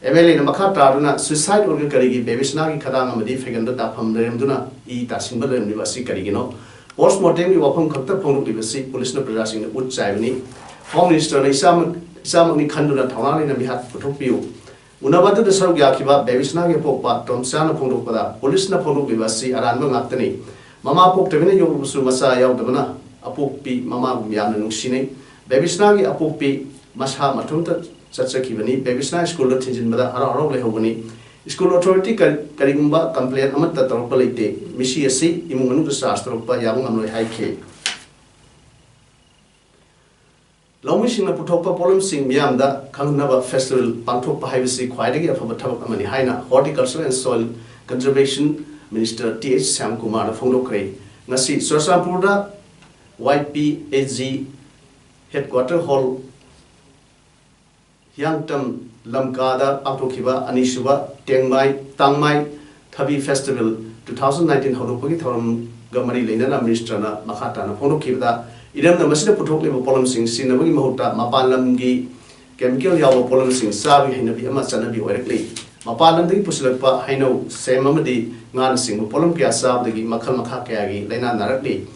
MLA ꯅ ꯃꯈꯥ ꯇꯥꯗꯨꯅ suicide ꯑꯣꯏꯔꯒ ꯀꯔꯤꯒꯤ ꯕꯦꯕꯤꯁꯅꯥꯒꯤ ꯈꯗꯥꯡ ꯑꯃꯗꯤ ꯐꯩꯒꯟꯗ ꯇꯥꯐꯝ ꯂꯩꯔꯝꯗꯨꯅ ꯏ ꯇꯥꯁꯤꯟꯕ ꯂꯩꯔꯝꯂꯤꯕ ꯑꯁꯤ ꯀꯔꯤꯒꯤꯅꯣ? Post mortem ꯒꯤ ꯋꯥꯐꯝ ꯈꯛꯇ ꯐꯣꯡꯗꯣꯛꯂꯤꯕꯁꯤ ꯄꯨꯂꯤꯁꯅ ꯄ꯭ꯔꯖꯥꯁꯤꯡꯗ ꯎꯠ ꯆꯥꯏꯕꯅꯤ꯫ Home Minister ꯅ ꯏꯁꯥꯃꯛ, ꯏꯁꯥꯃꯛꯅꯤ ꯈꯟꯗꯨꯅ ꯊꯧꯅꯥ ꯂꯩꯅ ꯃꯤꯍꯥꯠ ꯄꯨꯊꯣꯛꯄꯤꯌꯨ꯫ ꯎꯅꯕ ꯑꯗꯨꯗ ꯁꯔꯨꯛ ꯌꯥꯈꯤꯕ ꯕꯦꯕꯤꯁꯅꯥꯒꯤ ꯑꯄꯣꯛꯄ ꯇꯣꯝꯆꯥꯅ ꯐꯣꯡꯗꯣꯛꯄꯗ, ꯄꯨꯂꯤꯁꯅ ꯐꯣꯡꯗꯣꯛꯂꯤꯕ ꯑꯁꯤ ꯑꯔꯥꯟꯕ ꯉꯥꯛꯇꯅꯤ꯫ ꯃꯃꯥ ꯄꯣꯛꯇꯕꯤꯅ ꯌꯣꯛꯂꯕꯁꯨ ꯃꯆꯥ ꯌꯥꯎꯗꯕꯅ ꯑꯄꯣꯛꯄꯤ ꯃꯃꯥꯕꯨ ꯌꯥꯝꯅ ꯅꯨꯡꯁꯤꯅꯩ꯫ ꯕꯦꯕꯤꯁꯅꯥꯒꯤ ꯑꯄꯣꯛꯄꯤ ꯃꯁꯥ ꯃꯊꯟꯇ ꯆꯠꯆꯈꯤꯕꯅꯤ꯫ ꯕꯦꯕꯤꯁꯅꯥ ꯁ꯭ꯀꯨꯜꯗ ꯊꯤꯟꯖꯤꯟꯕꯗ ꯍꯔꯥꯎ ꯍꯔꯥꯎ ꯂꯩꯍꯧꯕꯅꯤ꯫ ꯁ꯭ꯀꯨꯜ ꯑꯣꯊꯣꯔꯤꯇꯤ ꯀꯔꯤ-, ꯀꯔꯤꯒꯨꯝꯕ complain ꯑꯃꯠꯇ ꯇꯧꯔꯛꯄ ꯂꯩꯇꯦ꯫ ꯃꯤꯁꯤ ꯑꯁꯤ ꯏꯃꯨꯡ ꯃꯅꯨꯡꯗ charge ꯇꯧꯔꯛꯄ ꯌꯥꯕ ꯉꯝꯂꯣꯏ ꯍꯥꯏꯈꯤ꯫ ꯂꯧꯃꯤꯁꯤꯡꯅ ꯄꯨꯊꯣꯛꯄ ꯄꯣꯠꯂꯝꯁꯤꯡ ꯃꯤꯌꯥꯝꯗ ꯈꯪꯍꯟꯅꯕ festival ꯄꯥꯡꯊꯣꯛꯄ ꯍꯥꯏꯕꯁꯤ ꯈ꯭ꯋꯥꯏꯗꯒꯤ ꯑꯐꯕ ꯊꯕꯛ ꯑꯃꯅꯤ ꯍꯥꯏꯅ Horticulture and Soil Conservation Minister Th Shyamkumar ꯅ ꯐꯣꯡꯗꯣꯛꯈ꯭ꯔꯦ꯫ ꯉꯁꯤ ꯆꯨꯔꯆꯥꯟꯄꯨꯔꯗ YPAG headquarter hall ꯍꯤꯌꯥꯡꯇꯝ ꯂꯝꯀꯥꯗ ꯄꯥꯡꯊꯣꯛꯈꯤꯕ ꯑꯅꯤꯁꯨꯕ ꯇꯦꯡꯃꯥꯏ, ꯇꯥꯡꯃꯥꯏ ꯊꯕꯤ festival two thousand nineteen ꯍꯧꯗꯣꯛꯄꯒꯤ ꯊꯧꯔꯝꯒ ꯃꯔꯤ ꯂꯩꯅꯅ Minister ꯅ ꯃꯈꯥ ꯇꯥꯅ ꯐꯣꯡꯗꯣꯛꯈꯤꯕꯗ, ꯏꯔꯝꯗꯝ ꯑꯁꯤꯗ ꯄꯨꯊꯣꯛꯂꯤꯕ ꯄꯣꯠꯂꯝꯁꯤꯡ ꯁꯤꯖꯤꯟꯅꯕꯒꯤ ꯃꯍꯨꯠꯇ ꯃꯄꯥꯟ ꯂꯝꯒꯤ ꯀꯦꯃꯤꯀꯦꯜ ꯌꯥꯎꯕ ꯄꯣꯠꯂꯝꯁꯤꯡ ꯆꯥꯕꯒꯤ ꯍꯩꯅꯕꯤ ꯑꯃ ꯆꯠꯅꯕꯤ ꯑꯣꯏꯔꯛꯂꯤ꯫ ꯃꯄꯥꯟ ꯂꯝꯗꯒꯤ ꯄꯨꯁꯤꯜꯂꯛꯄ ꯍꯩꯅꯧ, ꯁꯦꯝ ꯑꯃꯗꯤ ꯉꯥꯅꯆꯤꯡꯕ ꯄꯣꯠꯂꯝ ꯀꯌꯥ ꯆꯥꯕꯗꯒꯤ ꯃꯈꯜ ꯃꯈꯥ ꯀꯌꯥꯒꯤ ꯂꯥꯏꯅꯥ ꯅꯥꯔꯛꯂꯤ꯫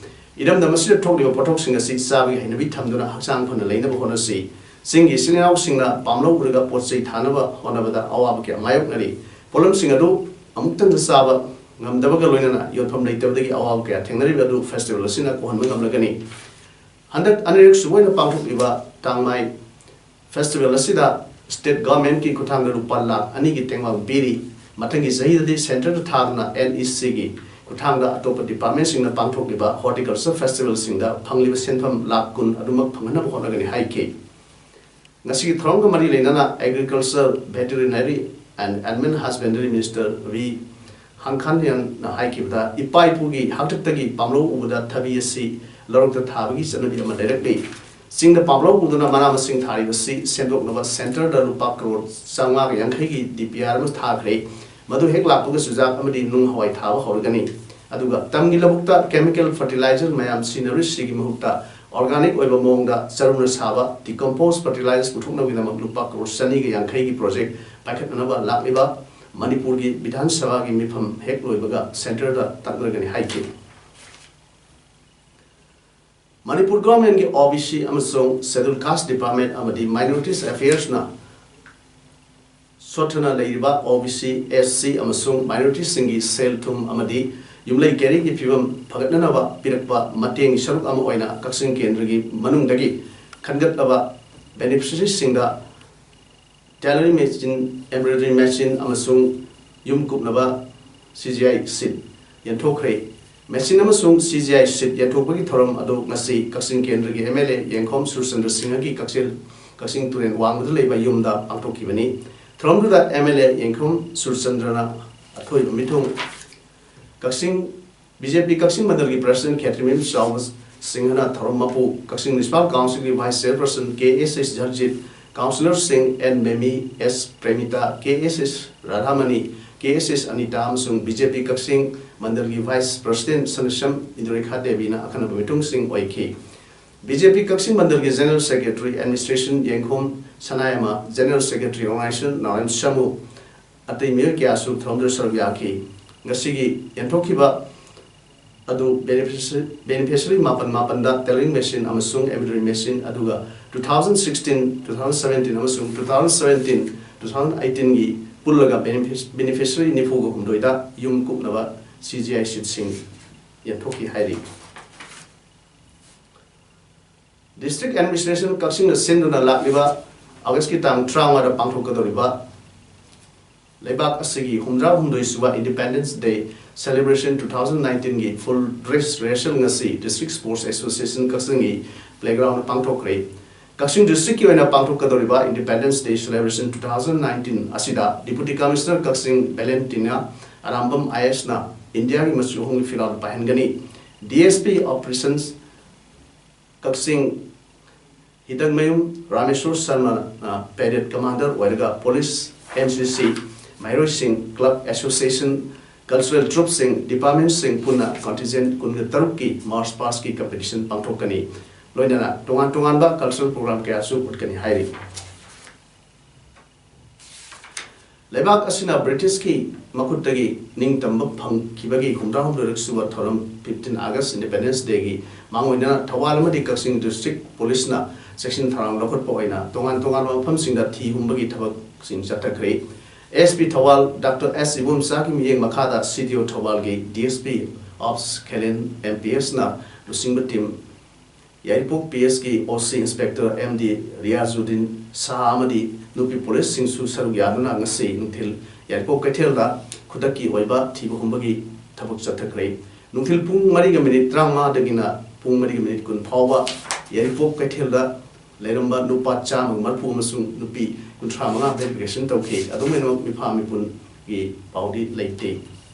ꯏꯔꯝꯗꯝ ꯑꯁꯤꯗ ꯊꯣꯛꯂꯤꯕ ꯄꯣꯠꯊꯣꯛꯁꯤꯡ ꯑꯁꯤ ꯆꯥꯕꯒꯤ ꯍꯩꯅꯕꯤ ꯊꯝꯗꯨꯅ ꯍꯛꯆꯥꯡ ꯐꯅ ꯂꯩꯅꯕ ꯍꯣꯠꯅꯁꯤ꯫ ꯆꯤꯡꯒꯤ ꯏꯆꯤꯜ ꯏꯅꯥꯎꯁꯤꯡꯅ ꯄꯥꯝꯂꯧ ꯎꯔꯒ ꯄꯣꯠ ꯆꯩ ꯊꯥꯅꯕ ꯍꯣꯠꯅꯕꯗ ꯑꯋꯥꯕ ꯀꯌꯥ ꯃꯥꯌꯣꯛꯅꯔꯤ꯫ ꯄꯣꯠꯂꯝꯁꯤꯡ ꯑꯗꯨ ꯑꯃꯨꯛꯇꯪꯗ ꯆꯥꯕ ꯉꯝꯗꯕꯒ ꯂꯣꯏꯅꯅ ꯌꯣꯟꯐꯝ ꯂꯩꯇꯕꯗꯒꯤ ꯑꯋꯥꯕ ꯀꯌꯥ ꯊꯦꯡꯅꯔꯤꯕ ꯑꯗꯨ ꯐꯦꯁꯇꯤꯚꯦꯜ ꯑꯁꯤꯅ ꯀꯣꯛꯍꯟꯕ ꯉꯝꯂꯒꯅꯤ꯫ ꯍꯟꯗꯛ ꯑꯅꯤꯔꯛ ꯁꯨꯕ ꯑꯣꯏꯅ ꯄꯥꯡꯊꯣꯛꯂꯤꯕ ꯇꯥꯡꯃꯥꯏ ꯐꯦꯁꯇꯤꯚꯦꯜ ꯑꯁꯤꯗ ꯁ꯭ꯇꯦꯠ ꯒꯚꯔꯟꯃꯦꯟꯠꯀꯤ ꯈꯨꯠꯊꯥꯡꯗ ꯂꯨꯄꯥ ꯂꯥꯈ ꯑꯅꯤꯒꯤ ꯇꯦꯡꯕꯥꯡ ꯄꯤꯔꯤ꯫ ꯃꯊꯪꯒꯤ ꯆꯍꯤꯗꯗꯤ ꯁꯦꯟꯇꯔꯗ ꯊꯥꯗꯨꯅ ꯑꯦꯟ ꯏ ꯁꯤꯒꯤ ꯈꯨꯠꯊꯥꯡꯗ ꯑꯇꯣꯞꯄ ꯗꯤꯄꯥꯔꯠꯃꯦꯟꯠꯁꯤꯡꯅ ꯄꯥꯡꯊꯣꯛꯂꯤꯕ ꯍꯣꯔꯇꯤꯀꯜꯆꯔ ꯐꯦꯁꯇꯤꯚꯦꯜꯁꯤꯡꯗ ꯐꯪꯂꯤꯕ ꯁꯦꯟꯐꯝ ꯂꯥꯈ ꯀꯨꯟ ꯑꯗꯨꯃꯛ ꯐꯪꯍꯟꯅꯕ ꯍꯣꯠꯅꯒꯅꯤ ꯍꯥꯏꯈꯤ꯫ ꯉꯁꯤꯒꯤ ꯊꯧꯔꯝꯒ ꯃꯔꯤ ꯂꯩꯅꯅ Agriculture, Veterinary and Animal Husbandry Minister V ꯍꯪꯈꯥꯟꯌꯟꯅ ꯍꯥꯏꯈꯤꯕꯗ, ꯏꯄꯥ ꯏꯄꯨꯒꯤ ꯍꯥꯛꯇꯛꯇꯒꯤ ꯄꯥꯝꯂꯧ ꯎꯕꯗ ꯊꯕꯤ ꯑꯁꯤ ꯂꯧꯔꯛꯇ ꯊꯥꯕꯒꯤ ꯆꯠꯅꯕꯤ ꯑꯃ ꯂꯩꯔꯛꯂꯤ꯫ ꯆꯤꯡꯗ ꯄꯥꯝꯂꯧ ꯎꯗꯨꯅ ꯃꯅꯥ ꯃꯁꯤꯡ ꯊꯥꯔꯤꯕꯁꯤ ꯁꯦꯝꯗꯣꯛꯅꯕ ꯁꯦꯟꯇꯔꯗ ꯂꯨꯄꯥ ꯀ꯭ꯔꯣꯔ ꯆꯥꯝꯃꯉꯥꯒ ꯌꯥꯡꯈꯩꯒꯤ ꯗꯤ ꯄꯤ ꯑꯥꯔ ꯑꯃ ꯊꯥꯈ꯭ꯔꯦ꯫ ꯃꯗꯨ ꯍꯦꯛ ꯂꯥꯛꯄꯒ ꯆꯨꯖꯥꯛ ꯑꯃꯗꯤ ꯅꯨꯡ ꯍꯋꯥꯏ ꯊꯥꯕ ꯍꯧꯔꯒꯅꯤ꯫ ꯑꯗꯨꯒ ꯇꯝꯒꯤ ꯂꯧꯕꯨꯛꯇ ꯀꯦꯃꯤꯀꯦꯜ ꯐꯔꯇꯤꯂꯥꯏꯖꯔ ꯃꯌꯥꯝ ꯁꯤꯖꯤꯟꯅꯔꯤꯁꯤꯒꯤ ꯃꯍꯨꯠꯇ ꯑꯣꯔꯒꯥꯅꯤꯛ ꯑꯣꯏꯕ ꯃꯑꯣꯡꯗ ꯆꯔꯨꯅ ꯁꯥꯕ ꯗꯤꯀꯝꯄꯣꯁ ꯐꯔꯇꯤꯂꯥꯏꯖꯔ ꯄꯨꯊꯣꯛꯅꯕꯒꯤꯗꯃꯛ ꯂꯨꯄꯥ ꯀ꯭ꯔꯣꯔ ꯆꯅꯤꯒ ꯌꯥꯡꯈꯩꯒꯤ ꯄ꯭ꯔꯣꯖꯦꯛ ꯄꯥꯏꯈꯠꯅꯅꯕ ꯂꯥꯛꯂꯤꯕ ꯃꯅꯤꯄꯨꯔꯒꯤ ꯕꯤꯙꯥꯟ ꯁꯚꯥꯒꯤ ꯃꯤꯐꯝ ꯍꯦꯛ ꯂꯣꯏꯕꯒ ꯁꯦꯟꯇꯔꯗ ꯇꯛꯅꯒꯅꯤ ꯍꯥꯏꯈꯤ꯫ ꯃꯅꯤꯄꯨꯔ ꯒꯚꯔꯟꯃꯦꯟꯠꯀꯤ ꯑꯣ ꯕꯤ ꯁꯤ ꯑꯃꯁꯨꯡ ꯁꯦꯗ꯭ꯌꯨꯜ ꯀꯥꯁ ꯗꯤꯄꯥꯔꯠꯃꯦꯟꯠ ꯑꯃꯗꯤ ꯃꯥꯏꯅꯣꯔꯤꯇꯤꯁ ꯑꯦꯐꯤꯌꯔꯁꯅ ꯁꯣꯠꯊꯅ ꯂꯩꯔꯤꯕ ꯑꯣ ꯕꯤ ꯁꯤ, ꯑꯦꯁ ꯁꯤ ꯑꯃꯁꯨꯡ ꯃꯥꯏꯅꯣꯔꯤꯇꯤꯁꯤꯡꯒꯤ ꯁꯦꯜ ꯊꯨꯝ ꯑꯃꯗꯤ ꯌꯨꯝꯂꯩ ꯀꯩꯔꯩꯒꯤ ꯐꯤꯕꯝ ꯐꯒꯠꯅꯅꯕ ꯄꯤꯔꯛꯄ ꯃꯇꯦꯡꯒꯤ ꯁꯔꯨꯛ ꯑꯃ ꯑꯣꯏꯅ ꯀꯛꯆꯤꯡ ꯀꯦꯟꯗ꯭ꯔꯒꯤ ꯃꯅꯨꯡꯗꯒꯤ ꯈꯟꯒꯠꯂꯕ ꯕꯦꯅꯤꯐꯤꯁꯔꯤꯁꯤꯡꯗ ꯇꯦꯂꯔꯤꯡ ꯃꯦꯆꯤꯟ, ꯑꯦꯝꯕ꯭ꯔꯣꯏꯗꯔꯤ ꯃꯦꯆꯤꯟ ꯑꯃꯁꯨꯡ ꯌꯨꯝ ꯀꯨꯞꯅꯕ ꯁꯤ ꯖꯤ ꯑꯥꯏ ꯁꯤꯠ ꯌꯦꯟꯊꯣꯛꯈ꯭ꯔꯦ꯫ ꯃꯦꯆꯤꯟ ꯑꯃꯁꯨꯡ ꯁꯤ ꯖꯤ ꯑꯥꯏ ꯁꯤꯠ ꯌꯦꯟꯊꯣꯛꯄꯒꯤ ꯊꯧꯔꯝ ꯑꯗꯨ ꯉꯁꯤ ꯀꯛꯆꯤꯡ ꯀꯦꯟꯗ꯭ꯔꯒꯤ ꯑꯦꯝ ꯑꯦꯜ ꯑꯦ ꯌꯦꯡꯈꯣꯝ ꯁꯨꯔꯆꯟꯗ꯭ꯔ ꯁꯤꯡꯍꯒꯤ ꯀꯛꯆꯤꯡ, ꯀꯛꯆꯤꯡ ꯇꯨꯔꯦꯜ ꯋꯥꯡꯃꯗ ꯂꯩꯕ ꯌꯨꯝꯗ ꯄꯥꯡꯊꯣꯛꯈꯤꯕꯅꯤ꯫ ꯊꯧꯔꯝꯗꯨꯗ ꯑꯦꯝ ꯑꯦꯜ ꯑꯦ ꯌꯦꯡꯈꯣꯝ ꯁꯨꯔꯆꯟꯗ꯭ꯔꯅ ꯑꯊꯣꯏꯕ ꯃꯤꯊꯨꯡ, Kakching B J P Kakching ꯃꯟꯗꯜꯒꯤ ꯄ꯭ꯔꯁꯤꯗꯦꯟꯠ ꯈꯦꯇ꯭ꯔꯤꯃꯌꯨꯝ ꯆꯥꯎꯕ ꯁꯤꯡꯍꯅ ꯊꯧꯔꯝ ꯃꯄꯨ, ꯀꯛꯆꯤꯡ ꯃ꯭ꯌꯨꯅꯤꯁꯤꯄꯥꯜ ꯀꯥꯎꯟꯁꯤꯜꯒꯤ vice chairperson K S S Jarjit, ꯀꯥꯎꯟꯁꯤꯂꯔꯁꯤꯡ N Memi, S Premita, K S S Radhamani, K S S Anita ꯑꯃꯁꯨꯡ ꯕꯤ ꯖꯦ ꯄꯤ ꯀꯛꯆꯤꯡ ꯃꯟꯗꯜꯒꯤ ꯚꯥꯏꯁ ꯄ꯭ꯔꯁꯤꯗꯦꯟꯠ ꯁꯅꯁꯝ ꯏꯟꯗꯨꯔꯦꯈꯥ ꯗꯦꯕꯤꯅ ꯑꯈꯟꯅꯕ ꯃꯤꯊꯨꯡꯁꯤꯡ ꯑꯣꯏꯈꯤ꯫ ꯕꯤ ꯖꯦ ꯄꯤ ꯀꯛꯆꯤꯡ ꯃꯟꯗꯜꯒꯤ General Secretary Administration ꯌꯦꯡꯈꯣꯝ ꯁꯅꯥꯌꯥꯏꯃ, General Secretary Organization ꯅꯥꯎꯔꯦꯝ ꯁꯥꯃꯨ, ꯑꯇꯩ ꯃꯤꯑꯣꯏ ꯀꯌꯥꯁꯨ ꯊꯧꯔꯝꯗꯨꯗ ꯁꯔꯨꯛ ꯌꯥꯈꯤ꯫ ꯉꯁꯤꯒꯤ ꯌꯦꯟꯊꯣꯛꯈꯤꯕ ꯑꯗꯨ beneficiary, beneficiary ꯃꯥꯄꯟ ꯃꯥꯄꯟꯗ tailoring machine ꯑꯃꯁꯨꯡ embroidery machine, ꯑꯗꯨꯒ two thousand sixteen, two thousand seventeen ꯑꯃꯁꯨꯡ two thousand seventeen, two thousand eighteen ꯒꯤ ꯄꯨꯜꯂꯒ benefic-, beneficiary ꯅꯤꯐꯨꯒ ꯍꯨꯝꯗꯣꯏꯗ ꯌꯨꯝ ꯀꯨꯞꯅꯕ C G I sheet ꯁꯤꯡ ꯌꯦꯟꯊꯣꯛꯈꯤ ꯍꯥꯏꯔꯤ꯫ District Administration ꯀꯛꯆꯤꯡꯅ ꯁꯤꯟꯗꯨꯅ ꯂꯥꯛꯂꯤꯕ August ꯀꯤ ꯇꯥꯡ ꯇꯔꯥꯃꯉꯥꯗ ꯄꯥꯡꯊꯣꯛꯀꯗꯧꯔꯤꯕ ꯂꯩꯕꯥꯛ ꯑꯁꯤꯒꯤ ꯍꯨꯝꯗ꯭ꯔꯥ ꯍꯨꯝꯗꯣꯏ ꯁꯨꯕ Independence Day Celebration two thousand nineteen ꯒꯤ full dress rehearsal ꯉꯁꯤ District Sports Association ꯀꯛꯆꯤꯡꯒꯤ playground ꯗ ꯄꯥꯡꯊꯣꯛꯈ꯭ꯔꯦ꯫ ꯀꯛꯆꯤꯡ district ꯀꯤ ꯑꯣꯏꯅ ꯄꯥꯡꯊꯣꯛꯀꯗꯧꯔꯤꯕ Independence Day Celebration two thousand nineteen ꯑꯁꯤꯗ Deputy Commissioner Kakching Valentina Arambam I A S ꯅ ꯏꯟꯗꯤꯌꯥꯒꯤ ꯃꯆꯨ ꯑꯍꯨꯝꯒꯤ ꯐꯤꯔꯥꯜ ꯄꯥꯏꯍꯟꯒꯅꯤ꯫ D S P Operations ꯀꯛꯆꯤꯡ ꯍꯤꯗꯟꯃꯌꯨꯝ ꯔꯥꯃꯦꯁꯣꯔ ꯁꯔꯃꯅ parade commander ꯑꯣꯏꯔꯒ police, N C C, ꯃꯍꯩꯔꯣꯏꯁꯤꯡ, club association, cultural troupe ꯁꯤꯡ, department ꯁꯤꯡ ꯄꯨꯟꯅ contingent ꯀꯨꯟꯒ ꯇꯔꯨꯛꯀꯤ march past ꯀꯤ competition ꯄꯥꯡꯊꯣꯛꯀꯅꯤ꯫ ꯂꯣꯏꯅꯅ ꯇꯣꯉꯥꯟ ꯇꯣꯉꯥꯟꯕ cultural program ꯀꯌꯥꯁꯨ ꯎꯠꯀꯅꯤ ꯍꯥꯏꯔꯤ꯫ ꯂꯩꯕꯥꯛ ꯑꯁꯤꯅ British ꯀꯤ ꯃꯈꯨꯠꯇꯒꯤ ꯅꯤꯡꯇꯝꯕ ꯐꯪꯈꯤꯕꯒꯤ ꯍꯨꯝꯗ꯭ꯔꯥ ꯍꯨꯝꯗꯣꯏꯔꯛ ꯁꯨꯕ ꯊꯧꯔꯝ fifteen August Independence Day ꯒꯤ ꯃꯥꯡꯑꯣꯏꯅꯅ ꯊꯧꯕꯥꯜ ꯑꯃꯗꯤ ꯀꯛꯆꯤꯡ district police ꯅ ꯆꯦꯛꯁꯤꯟ ꯊꯧꯔꯥꯡ ꯂꯧꯈꯠꯄ ꯑꯣꯏꯅ ꯇꯣꯉꯥꯟ ꯇꯣꯉꯥꯟꯕ ꯃꯐꯝꯁꯤꯡꯗ ꯊꯤ ꯍꯨꯝꯕꯒꯤ ꯊꯕꯛꯁꯤꯡ ꯆꯠꯊꯈ꯭ꯔꯦ꯫ S P Thoubal Doctor S ꯏꯕꯣꯝꯆꯥꯒꯤ ꯃꯤꯠꯌꯦꯡ ꯃꯈꯥꯗ C D O ꯊꯧꯕꯥꯜꯒꯤ D S P Ops ꯈꯦꯂꯦꯟ M P S ꯅ ꯂꯨꯆꯤꯡꯕ team ꯌꯥꯏꯔꯤꯄꯣꯛ P S ꯀꯤ O C Inspector M D Riyazuddin Shah ꯑꯃꯗꯤ ꯅꯨꯄꯤ police ꯁꯤꯡꯁꯨ ꯁꯔꯨꯛ ꯌꯥꯗꯨꯅ ꯉꯁꯤ ꯅꯨꯡꯊꯤꯜ ꯌꯥꯏꯔꯤꯄꯣꯛ ꯀꯩꯊꯦꯜꯗ ꯈꯨꯗꯛꯀꯤ ꯑꯣꯏꯕ ꯊꯤꯕ ꯍꯨꯝꯕꯒꯤ ꯊꯕꯛ ꯆꯠꯊꯈ꯭ꯔꯦ꯫ ꯅꯨꯡꯊꯤꯜ ꯄꯨꯡ ꯃꯔꯤꯒ minute ꯇꯔꯥꯃꯉꯥꯗꯒꯤꯅ ꯄꯨꯡ ꯃꯔꯤꯒ minute ꯀꯨꯟ ꯐꯥꯎꯕ ꯌꯥꯏꯔꯤꯄꯣꯛ ꯀꯩꯊꯦꯜꯗ ꯂꯩꯔꯝꯕ ꯅꯨꯄꯥ ꯆꯥꯝꯃꯒ ꯃꯔꯤꯐꯨ ꯑꯃꯁꯨꯡ ꯅꯨꯄꯤ ꯀꯨꯟꯊ꯭ꯔꯥ ꯃꯉꯥ verification ꯇꯧꯈꯤ꯫ ꯑꯗꯨꯝ ꯑꯣꯏꯅꯃꯛ ꯃꯤꯐꯥ ꯃꯤꯄꯨꯟꯒꯤ ꯄꯥꯎꯗꯤ ꯂꯩꯇꯦ꯫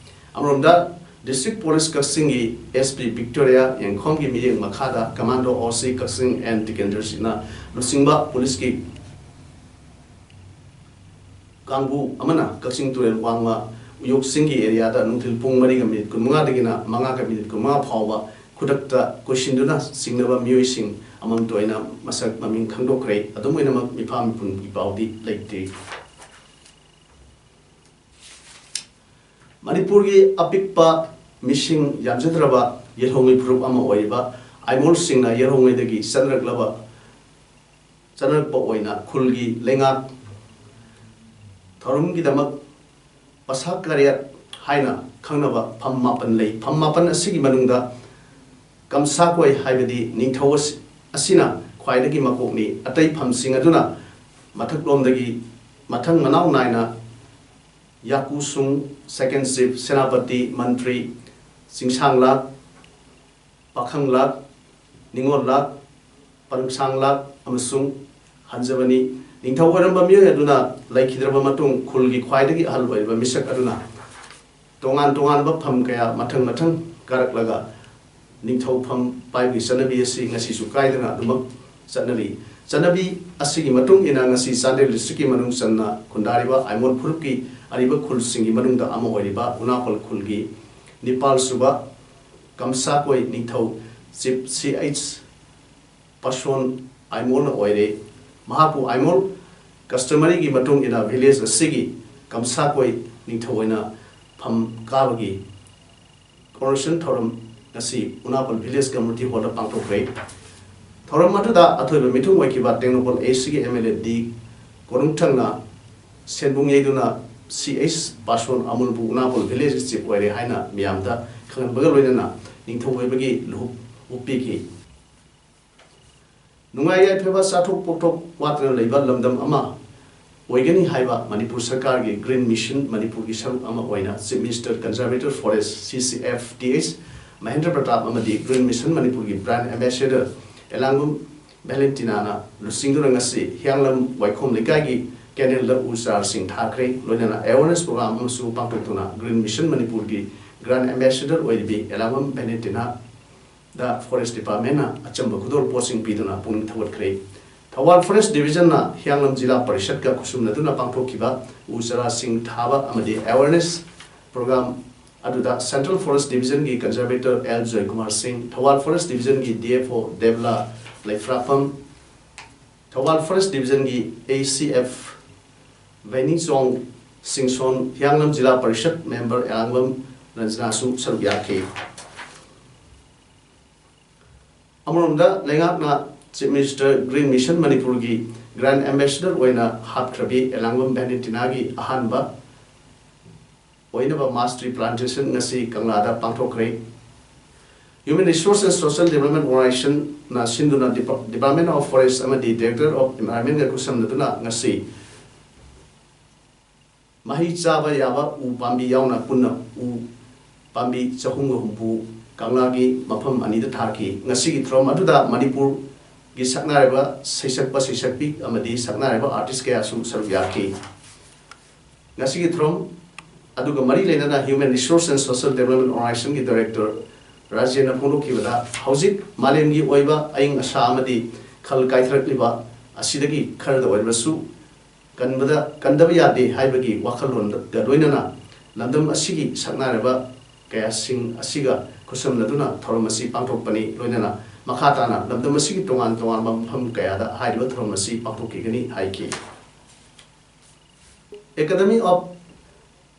ꯑꯃꯔꯣꯝꯗ, District Police ꯀꯛꯆꯤꯡꯒꯤ S P Victoria ꯌꯦꯡꯈꯣꯝꯒꯤ ꯃꯤꯠꯌꯦꯡ ꯃꯈꯥꯗ Commando O C ꯀꯛꯆꯤꯡ N ꯇꯤꯀꯦꯟꯗ꯭ꯔꯖꯤꯠꯅ ꯂꯨꯆꯤꯡꯕ police ꯀꯤ ꯀꯥꯡꯕꯨ ꯑꯃꯅ ꯀꯛꯆꯤꯡ ꯇꯨꯔꯦꯜ ꯋꯥꯡꯃ ꯎꯌꯣꯛ ꯆꯤꯡꯒꯤ area ꯗ ꯅꯨꯡꯊꯤꯜ ꯄꯨꯡ ꯃꯔꯤꯒ minute ꯀꯨꯟꯃꯉꯥꯗꯒꯤꯅ ꯃꯉꯥꯒ minute ꯀꯨꯟꯃꯉꯥ ꯐꯥꯎꯕ ꯈꯨꯗꯛꯇ ꯀꯣꯏꯁꯤꯟꯗꯨꯅ ꯆꯤꯡꯅꯕ ꯃꯤꯑꯣꯏꯁꯤꯡ ꯑꯃꯃꯝꯇ ꯑꯣꯏꯅ ꯃꯁꯛ ꯃꯃꯤꯡ ꯈꯪꯗꯣꯛꯈ꯭ꯔꯦ꯫ ꯑꯗꯨꯝ ꯑꯣꯏꯅꯃꯛ ꯃꯤꯐꯥ ꯃꯤꯄꯨꯟꯒꯤ ꯄꯥꯎꯗꯤ ꯂꯩꯇ꯭ꯔꯤ꯫ ꯃꯅꯤꯄꯨꯔꯒꯤ ꯑꯄꯤꯛꯄ ꯃꯤꯁꯤꯡ ꯌꯥꯝꯖꯗ꯭ꯔꯕ ꯌꯦꯜꯍꯧꯉꯩ ꯐꯨꯔꯨꯞ ꯑꯃ ꯑꯣꯏꯔꯤꯕ ꯑꯥꯏꯃꯣꯜꯁꯤꯡꯅ ꯌꯦꯜꯍꯧꯉꯩꯗꯒꯤ ꯆꯠꯅꯔꯛꯂꯕ ꯆꯠꯅꯔꯛꯄ ꯑꯣꯏꯅ ꯈꯨꯜꯒꯤ ꯂꯩꯉꯥꯛ ꯊꯧꯔꯝꯒꯤꯗꯃꯛ ꯄꯁꯥ ꯀꯔꯦꯠ ꯍꯥꯏꯅ ꯈꯪꯅꯕ ꯐꯝ ꯃꯥꯄꯟ ꯂꯩ꯫ ꯐꯝ ꯃꯥꯄꯟ ꯑꯁꯤꯒꯤ ꯃꯅꯨꯡꯗ ꯀꯝꯁꯥꯀꯣꯏ ꯍꯥꯏꯕꯗꯤ ꯅꯤꯡꯊꯧ ꯑꯁꯤ-, ꯑꯁꯤꯅ ꯈ꯭ꯋꯥꯏꯗꯒꯤ ꯃꯀꯣꯛꯅꯤ꯫ ꯑꯇꯩ ꯐꯝꯁꯤꯡ ꯑꯗꯨꯅ ꯃꯊꯛꯂꯣꯝꯗꯒꯤ ꯃꯊꯪ ꯃꯅꯥꯎ ꯅꯥꯏꯅ ꯌꯥꯀꯨꯁꯨꯡ, second chief, ꯁꯦꯅꯥꯄꯇꯤ, ꯃꯟꯇ꯭ꯔꯤ, ꯆꯤꯡꯁꯥꯡꯂꯥꯛ, ꯄꯥꯈꯪꯂꯥꯛ, ꯅꯤꯉꯣꯜꯂꯥꯛ, ꯄꯟꯁꯥꯡꯂꯥꯛ ꯑꯃꯁꯨꯡ ꯍꯟꯖꯕꯅꯤ꯫ ꯅꯤꯡꯊꯧ ꯑꯣꯏꯔꯝꯕ ꯃꯤꯑꯣꯏ ꯑꯗꯨꯅ ꯂꯩꯈꯤꯗ꯭ꯔꯕ ꯃꯇꯨꯡ ꯈꯨꯜꯒꯤ ꯈ꯭ꯋꯥꯏꯗꯒꯤ ꯑꯍꯜ ꯑꯣꯏꯔꯤꯕ ꯃꯤꯁꯛ ꯑꯗꯨꯅ ꯇꯣꯉꯥꯟ ꯇꯣꯉꯥꯟꯕ ꯐꯝ ꯀꯌꯥ ꯃꯊꯪ ꯃꯊꯪ ꯀꯥꯔꯛꯂꯒ ꯅꯤꯡꯊꯧ ꯐꯝ ꯄꯥꯏꯕꯒꯤ ꯆꯠꯅꯕꯤ ꯑꯁꯤ ꯉꯁꯤꯁꯨ ꯀꯥꯏꯗꯅ ꯑꯗꯨꯃꯛ ꯆꯠꯅꯔꯤ꯫ ꯆꯠꯅꯕꯤ ꯑꯁꯤꯒꯤ ꯃꯇꯨꯡ ꯏꯟꯅ ꯉꯁꯤ ꯆꯥꯟꯗꯦꯜ district ꯀꯤ ꯃꯅꯨꯡ ꯆꯟꯅ ꯈꯨꯟꯗꯥꯔꯤꯕ ꯑꯥꯏꯃꯣꯜ ꯐꯨꯔꯨꯞꯀꯤ ꯑꯔꯤꯕ ꯈꯨꯜꯁꯤꯡꯒꯤ ꯃꯅꯨꯡꯗ ꯑꯃ ꯑꯣꯏꯔꯤꯕ ꯎꯅꯥꯄꯜ ꯈꯨꯜꯒꯤ ꯅꯤꯄꯥꯜ ꯁꯨꯕ ꯀꯝꯁꯥꯀꯣꯏ ꯅꯤꯡꯊꯧ chief C H ꯄꯥꯁꯣꯟ ꯑꯥꯏꯃꯣꯜꯅ ꯑꯣꯏꯔꯦ꯫ ꯃꯍꯥꯛꯄꯨ ꯑꯥꯏꯃꯣꯜ customary ꯒꯤ ꯃꯇꯨꯡ ꯏꯟꯅ village ꯑꯁꯤꯒꯤ ꯀꯝꯁꯥꯀꯣꯏ ꯅꯤꯡꯊꯧ ꯑꯣꯏꯅ ꯐꯝ ꯀꯥꯕꯒꯤ coronation ꯊꯧꯔꯝ ꯉꯁꯤ ꯎꯅꯥꯄꯜ village community hall ꯗ ꯄꯥꯡꯊꯣꯛꯈ꯭ꯔꯦ꯫ ꯊꯧꯔꯝ ꯑꯗꯨꯗ ꯑꯊꯣꯏꯕ ꯃꯤꯊꯨꯡ ꯑꯣꯏꯈꯤꯕ ꯇꯦꯡꯅꯧꯄꯜ A C ꯒꯤ M L A D ꯀꯣꯅꯨꯡꯊꯪꯅ ꯁꯦꯟꯕꯨꯡ ꯌꯩꯗꯨꯅ C H ꯄꯥꯁꯣꯟ ꯑꯃꯨꯜꯕꯨ ꯎꯅꯥꯄꯜ village chief ꯑꯣꯏꯔꯦ ꯍꯥꯏꯅ ꯃꯤꯌꯥꯝꯗ ꯈꯪꯍꯟꯕꯒ ꯂꯣꯏꯅꯅ ꯅꯤꯡꯊꯧ ꯑꯣꯏꯕꯒꯤ ꯂꯨꯍꯨꯞ ꯎꯞꯄꯤꯈꯤ꯫ ꯅꯨꯡꯉꯥꯏ ꯌꯥꯏꯐꯕ ꯆꯥꯊꯣꯛ ꯄꯣꯛꯊꯣꯛ ꯋꯥꯠꯇꯅ ꯂꯩꯕ ꯂꯝꯗꯝ ꯑꯃ ꯑꯣꯏꯒꯅꯤ ꯍꯥꯏꯕ ꯃꯅꯤꯄꯨꯔ ꯁꯔꯀꯥꯔꯒꯤ Green Mission ꯃꯅꯤꯄꯨꯔꯒꯤ ꯁꯔꯨꯛ ꯑꯃ ꯑꯣꯏꯅ Chief Minister Conservator Forest C C F th Mahendra Pratap ꯑꯃꯗꯤ Green Mission ꯃꯅꯤꯄꯨꯔꯒꯤ brand ambassador ꯑꯦꯂꯥꯡꯕꯝ ꯚꯦꯂꯦꯟꯇꯤꯅꯥꯅ ꯂꯨꯆꯤꯡꯗꯨꯅ ꯉꯁꯤ ꯍꯤꯌꯥꯡꯂꯝ ꯋꯥꯏꯈꯣꯝ ꯂꯩꯀꯥꯏꯒꯤ candle ꯗ ꯎ ꯆꯥꯔꯁꯤꯡ ꯊꯥꯈ꯭ꯔꯦ꯫ ꯂꯣꯏꯅꯅ awareness program ꯑꯃꯁꯨ ꯄꯥꯡꯊꯣꯛꯇꯨꯅ Green Mission ꯃꯅꯤꯄꯨꯔꯒꯤ brand ambassador ꯑꯣꯏꯔꯤꯕꯤ ꯑꯦꯂꯥꯡꯕꯝ ꯚꯦꯂꯦꯟꯇꯤꯅꯥ ꯗ Forest Department ꯅ ꯑꯆꯝꯕ ꯈꯨꯗꯣꯜ ꯄꯣꯠꯁꯤꯡ ꯄꯤꯗꯨꯅ ꯄꯨꯛꯅꯤꯡ ꯊꯧꯒꯠꯈ꯭ꯔꯦ꯫ ꯊꯧꯕꯥꯜ Forest Division ꯅ ꯍꯤꯌꯥꯡꯂꯝ ꯖꯤꯂꯥ ꯄꯔꯤꯁꯠꯀ ꯈꯨꯠꯁꯨꯝꯅꯗꯨꯅ ꯄꯥꯡꯊꯣꯛꯈꯤꯕ ꯎ ꯆꯥꯔꯥꯁꯤꯡ ꯊꯥꯕ ꯑꯃꯗꯤ awareness program ꯑꯗꯨꯗ Central Forest Division ꯒꯤ Conservator L ꯖꯣꯏꯀꯨꯃꯥꯔ ꯁꯤꯡ, ꯊꯧꯕꯥꯜ Forest Division ꯒꯤ D F O ꯗꯦꯕꯂꯥ ꯂꯩꯐ꯭ꯔꯥꯐꯝ, Thoubal Forest Division ꯒꯤ A C F ꯚꯦꯅꯤꯆꯣꯡ ꯁꯤꯡꯁꯣꯟ, ꯍꯤꯌꯥꯡꯂꯝ zila parishad member ꯑꯦꯂꯥꯡꯕꯝ ꯔꯟꯖꯅꯥꯁꯨ ꯁꯔꯨꯛ ꯌꯥꯈꯤ꯫ ꯑꯃꯔꯣꯝꯗ ꯂꯩꯉꯥꯛꯅ Chief Minister Green Mission ꯃꯅꯤꯄꯨꯔꯒꯤ Grand Ambassador ꯑꯣꯏꯅ ꯍꯥꯞꯈ꯭ꯔꯕꯤ ꯑꯦꯂꯥꯡꯕꯝ ꯚꯦꯂꯦꯟꯇꯤꯅꯥꯒꯤ ꯑꯍꯥꯟꯕ ꯑꯣꯏꯅꯕ mass tree plantation ꯉꯁꯤ ꯀꯪꯂꯥꯗ ꯄꯥꯡꯊꯣꯛꯈ꯭ꯔꯦ꯫ Human Resource and Social Development Organization ꯅ ꯁꯤꯟꯗꯨꯅ Depa-, Department of Forest ꯑꯃꯗꯤ Director of Environment ꯒ ꯈꯨꯠꯁꯝꯅꯗꯨꯅ ꯉꯁꯤ ꯃꯍꯩ ꯆꯥꯕ ꯌꯥꯕ ꯎ ꯄꯥꯝꯕꯤ ꯌꯥꯎꯅ ꯄꯨꯟꯅ ꯎ ꯄꯥꯝꯕꯤ ꯆꯍꯨꯝꯒ ꯍꯨꯝꯐꯨ ꯀꯪꯂꯥꯒꯤ ꯃꯐꯝ ꯑꯅꯤꯗ ꯊꯥꯈꯤ꯫ ꯉꯁꯤꯒꯤ ꯊꯧꯔꯝ ꯑꯗꯨꯗ ꯃꯅꯤꯄꯨꯔꯒꯤ ꯁꯛꯅꯥꯏꯔꯕ ꯁꯩꯁꯛꯄ ꯁꯩꯁꯛꯄꯤ ꯑꯃꯗꯤ ꯁꯛꯅꯥꯏꯔꯕ artist ꯀꯌꯥꯁꯨ ꯁꯔꯨꯛ ꯌꯥꯈꯤ꯫ ꯉꯁꯤꯒꯤ ꯊꯧꯔꯝ ꯑꯗꯨꯒ ꯃꯔꯤ ꯂꯩꯅꯅ Human Resource and Social Development Organization ꯒꯤ Director ꯔꯥꯖꯦꯟꯅ ꯐꯣꯡꯗꯣꯛꯈꯤꯕꯗ, ꯍꯧꯖꯤꯛ ꯃꯥꯂꯦꯝꯒꯤ ꯑꯣꯏꯕ ꯑꯏꯪ ꯑꯁꯥ ꯑꯃꯗꯤ ꯈꯜ ꯀꯥꯏꯊꯔꯛꯂꯤꯕ ꯑꯁꯤꯗꯒꯤ ꯈꯔꯗ ꯑꯣꯏꯔꯕꯁꯨ ꯀꯟꯕꯗ, ꯀꯟꯗꯕ ꯌꯥꯗꯦ ꯍꯥꯏꯕꯒꯤ ꯋꯥꯈꯜꯂꯣꯟꯒ ꯂꯣꯏꯅꯅ ꯂꯝꯗꯝ ꯑꯁꯤꯒꯤ ꯁꯛꯅꯥꯏꯔꯕ ꯀꯌꯥꯁꯤꯡ ꯑꯁꯤꯒ ꯈꯨꯠꯁꯝꯅꯗꯨꯅ ꯊꯧꯔꯝ ꯑꯁꯤ ꯄꯥꯡꯊꯣꯛꯄꯅꯤ꯫ ꯂꯣꯏꯅꯅ ꯃꯈꯥ ꯇꯥꯅ ꯂꯝꯗꯝ ꯑꯁꯤꯒꯤ ꯇꯣꯉꯥꯟ ꯇꯣꯉꯥꯟꯕ ꯃꯐꯝ ꯀꯌꯥꯗ ꯍꯥꯏꯔꯤꯕ ꯊꯧꯔꯝ ꯑꯁꯤ ꯄꯥꯡꯊꯣꯛꯈꯤꯒꯅꯤ ꯍꯥꯏꯈꯤ꯫ Academy of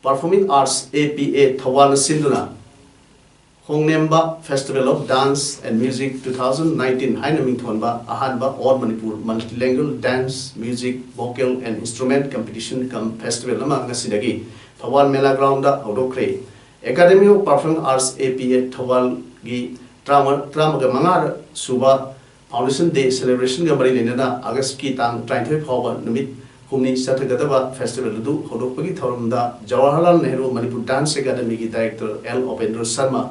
Performing Arts, A P A, ꯊꯧꯕꯥꯜꯅ ꯁꯤꯟꯗꯨꯅ ꯍꯣꯡꯅꯦꯝꯕ Festival of Dance and Music two thousand nineteen ꯍꯥꯏꯅ ꯃꯤꯡꯊꯣꯟꯕ ꯑꯍꯥꯟꯕ All Manipur Multilingual Dance, Music, Vocal and Instrument Competition cum Festival ꯑꯃ ꯉꯁꯤꯗꯒꯤ ꯊꯧꯕꯥꯜ ꯃꯦꯂꯥ ꯒ꯭ꯔꯥꯎꯟꯗ ꯍꯧꯗꯣꯛꯈ꯭ꯔꯦ꯫ Academy of Performing Arts, A P A, ꯊꯧꯕꯥꯜꯒꯤ ꯇꯔꯥꯃꯉꯥ, ꯇꯔꯥꯃꯉꯥ ꯁꯨꯕ Foundation Day celebration ꯒ ꯃꯔꯤ ꯂꯩꯅꯅ ꯑꯥꯒꯁꯀꯤ ꯇꯥꯡ ꯇꯔꯥꯅꯤꯊꯣꯏ ꯐꯥꯎꯕ ꯅꯨꯃꯤꯠ ꯍꯨꯝꯅꯤ ꯆꯠꯊꯒꯗꯕ festival ꯑꯗꯨ ꯍꯧꯗꯣꯛꯄꯒꯤ ꯊꯧꯔꯝꯗ ꯖꯋꯥꯍꯔꯂꯥꯜ ꯅꯦꯍꯔꯨ ꯃꯅꯤꯄꯨꯔ Dance Academy ꯒꯤ Director L Upendra Sharma,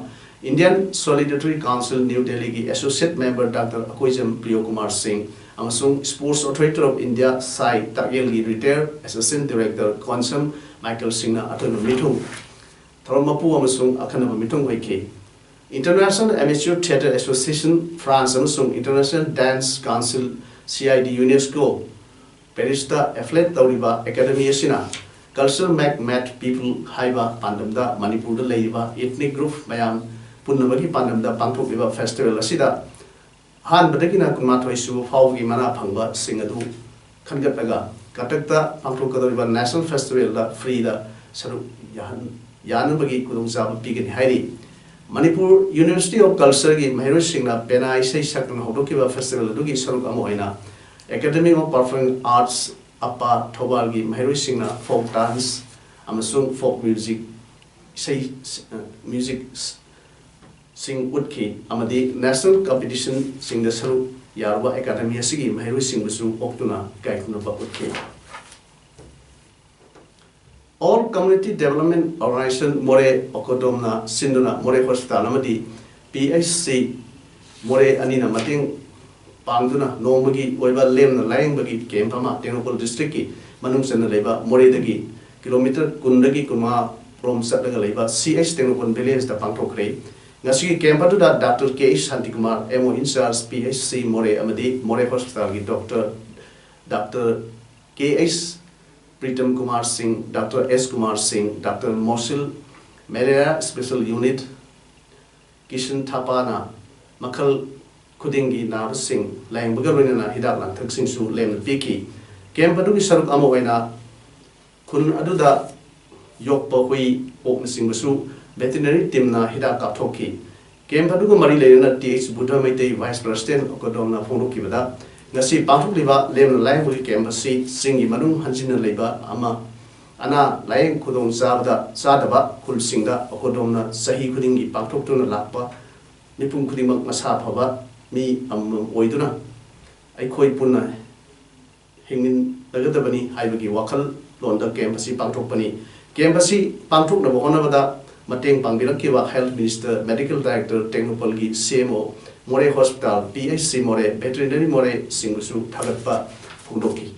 Indian Solidarity Council New Delhi ꯒꯤ Associate Member Doctor Akoijam Priyokumar ꯁꯤꯡ ꯑꯃꯁꯨꯡ Sports Authority of India, ꯁꯥꯏ, ꯇꯥꯛꯌꯦꯜꯒꯤ Retired Assistant Director Konsam Michael ꯁꯤꯡꯅ ꯑꯊꯣꯏꯕ ꯃꯤꯊꯨꯡ, ꯊꯧꯔꯝ ꯃꯄꯨ ꯑꯃꯁꯨꯡ ꯑꯈꯟꯅꯕ ꯃꯤꯊꯨꯡ ꯑꯣꯏꯈꯤ꯫ International Amateur Theatre Association, France ꯑꯃꯁꯨꯡ International Dance Council, C I D, UNESCO, Paris ꯇ affiliate ꯇꯧꯔꯤꯕ academy ꯑꯁꯤꯅ Culture Make Made People ꯍꯥꯏꯕ ꯄꯥꯟꯗꯝꯗ ꯃꯅꯤꯄꯨꯔꯗ ꯂꯩꯔꯤꯕ ethnic group ꯃꯌꯥꯝ ꯄꯨꯟꯅꯕꯒꯤ ꯄꯥꯟꯗꯝꯗ ꯄꯥꯡꯊꯣꯛꯂꯤꯕ festival ꯑꯁꯤꯗ ꯑꯍꯥꯟꯕꯗꯒꯤꯅ ꯀꯨꯟꯃꯥꯊꯣꯏ ꯁꯨꯕ ꯐꯥꯎꯕꯒꯤ ꯃꯅꯥ ꯐꯪꯕꯁꯤꯡ ꯑꯗꯨ ꯈꯟꯒꯠꯂꯒ ꯀꯇꯛꯇ ꯄꯥꯡꯊꯣꯛꯀꯗꯧꯔꯤꯕ National Festivalꯗ freeꯗ ꯁꯔꯨꯛ ꯌꯥꯍꯟ-, ꯌꯥꯅꯕꯒꯤ ꯈꯨꯗꯣꯡꯆꯥꯕ ꯄꯤꯒꯅꯤ ꯍꯥꯏꯔꯤ꯫ ꯃꯅꯤꯄꯨꯔ University of Cultureꯒꯤ ꯃꯍꯩꯔꯣꯏꯁꯤꯡꯅ ꯄꯦꯅꯥ ꯏꯁꯩ ꯁꯛꯇꯨꯅ ꯍꯧꯗꯣꯛꯈꯤꯕ festival ꯑꯗꯨꯒꯤ ꯁꯔꯨꯛ ꯑꯃ ꯑꯣꯏꯅ Academy of Performing Arts, ꯑꯞꯄꯥ, ꯊꯧꯕꯥꯜꯒꯤ ꯃꯍꯩꯔꯣꯏꯁꯤꯡꯅ folk dance ꯑꯃꯁꯨꯡ folk music ꯏꯁꯩ, ꯑ, music ꯁꯤꯡ ꯎꯠꯈꯤ ꯑꯃꯗꯤ national competitionꯁꯤꯡꯗ ꯁꯔꯨꯛ ꯌꯥꯔꯨꯕ academy ꯑꯁꯤꯒꯤ ꯃꯍꯩꯔꯣꯏꯁꯤꯡꯕꯨꯁꯨ ꯑꯣꯛꯇꯨꯅ ꯏꯀꯥꯏ ꯈꯨꯝꯅꯕ ꯎꯠꯈꯤ꯫ All Community Development Organization ꯃꯣꯔꯦ, ꯑꯣꯀꯣꯗꯣꯝꯅ ꯁꯤꯟꯗꯨꯅ ꯃꯣꯔꯦ Hospital ꯑꯃꯗꯤ P H C ꯃꯣꯔꯦ ꯑꯅꯤꯅ ꯃꯇꯦꯡ ꯄꯥꯡꯗꯨꯅ ꯅꯣꯡꯃꯒꯤ ꯑꯣꯏꯕ ꯂꯦꯝꯅ ꯂꯥꯌꯦꯡꯕꯒꯤ camp ꯑꯃ ꯇꯦꯡꯅꯧꯄꯜ districtꯀꯤ ꯃꯅꯨꯡ ꯆꯟꯅ ꯂꯩꯕ ꯃꯣꯔꯦꯗꯒꯤ kilometre ꯀꯨꯟꯗꯒꯤ ꯀꯨꯟꯃꯉꯥ ꯔꯣꯝ ꯆꯠꯂꯒ ꯂꯩꯕ C H ꯇꯦꯡꯅꯧꯄꯜ villageꯇ ꯄꯥꯡꯊꯣꯛꯈ꯭ꯔꯦ꯫ ꯉꯁꯤꯒꯤ camp ꯑꯗꯨꯗ Doctor K H Shantikumar, M O in charge, P H C ꯃꯣꯔꯦ ꯑꯃꯗꯤ ꯃꯣꯔꯦ Hospitalꯒꯤ doctor, Doctor K H Pritam Kumar ꯁꯤꯡ, Doctor S ꯀꯨꯃꯥꯔ ꯁꯤꯡ, Doctor ꯃꯣꯁꯤꯜ, Malaria Special Unit, Kisan ꯊꯥꯄꯥꯅ ꯃꯈꯜ ꯈꯨꯗꯤꯡꯒꯤ ꯅꯥꯕꯁꯤꯡ ꯂꯥꯌꯦꯡꯕꯒ ꯂꯣꯏꯅꯅ ꯍꯤꯗꯥꯛ ꯂꯥꯡꯊꯛꯁꯤꯡꯁꯨ ꯂꯦꯝꯅ ꯄꯤꯈꯤ꯫ Camp ꯑꯗꯨꯒꯤ ꯁꯔꯨꯛ ꯑꯃ ꯑꯣꯏꯅ ꯈꯨꯟ ꯑꯗꯨꯗ ꯌꯣꯛꯄ ꯍꯨꯏ, ꯑꯣꯛꯅꯆꯤꯡꯕꯁꯨ veterinary teamꯅ ꯍꯤꯗꯥꯛ ꯀꯥꯞꯊꯣꯛꯈꯤ꯫ Camp ꯑꯗꯨꯒ ꯃꯔꯤ ꯂꯩꯅꯅ T H Buddha Meitei, Vice President, ꯑꯣꯀꯣꯗꯣꯝꯅ ꯐꯣꯡꯗꯣꯛꯈꯤꯕꯗ, ꯉꯁꯤ ꯄꯥꯡꯊꯣꯛꯂꯤꯕ ꯂꯦꯝꯅ ꯂꯥꯌꯦꯡꯕꯒꯤ camp ꯑꯁꯤ ꯆꯤꯡꯒꯤ ꯃꯅꯨꯡ ꯍꯟꯖꯤꯟꯅ ꯂꯩꯕ ꯑꯃ ꯑꯅꯥ ꯂꯥꯌꯦꯡ ꯈꯨꯗꯣꯡ ꯆꯥꯕꯗ ꯆꯥꯗꯕ ꯈꯨꯜꯁꯤꯡꯗ ꯑꯣꯀꯣꯗꯣꯝꯅ ꯆꯍꯤ ꯈꯨꯗꯤꯡꯒꯤ ꯄꯥꯡꯊꯣꯛꯇꯨꯅ ꯂꯥꯛꯄ ꯃꯤꯄꯨꯝ ꯈꯨꯗꯤꯡꯃꯛ ꯃꯁꯥ ꯐꯕ ꯃꯤ ꯑꯃꯃꯝ ꯑꯣꯏꯗꯨꯅ ꯑꯩꯈꯣꯏ ꯄꯨꯟꯅ ꯍꯤꯡꯃꯤꯟꯅꯒꯗꯕꯅꯤ ꯍꯥꯏꯕꯒꯤ ꯋꯥꯈꯜꯂꯣꯟꯗ camp ꯑꯁꯤ ꯄꯥꯡꯊꯣꯛꯄꯅꯤ꯫ Camp ꯑꯁꯤ ꯄꯥꯡꯊꯣꯛꯅꯕ ꯍꯣꯠꯅꯕꯗ ꯃꯇꯦꯡ ꯄꯥꯡꯕꯤꯔꯛꯈꯤꯕ Health Minister, Medical Director, ꯇꯦꯡꯅꯧꯄꯜꯒꯤ C M O, ꯃꯣꯔꯦ Hospital, P H C ꯃꯣꯔꯦ, Veterinary ꯃꯣꯔꯦꯁꯤꯡꯕꯨꯁꯨ ꯊꯥꯒꯠꯄ ꯐꯣꯡꯗꯣꯛꯈꯤ꯫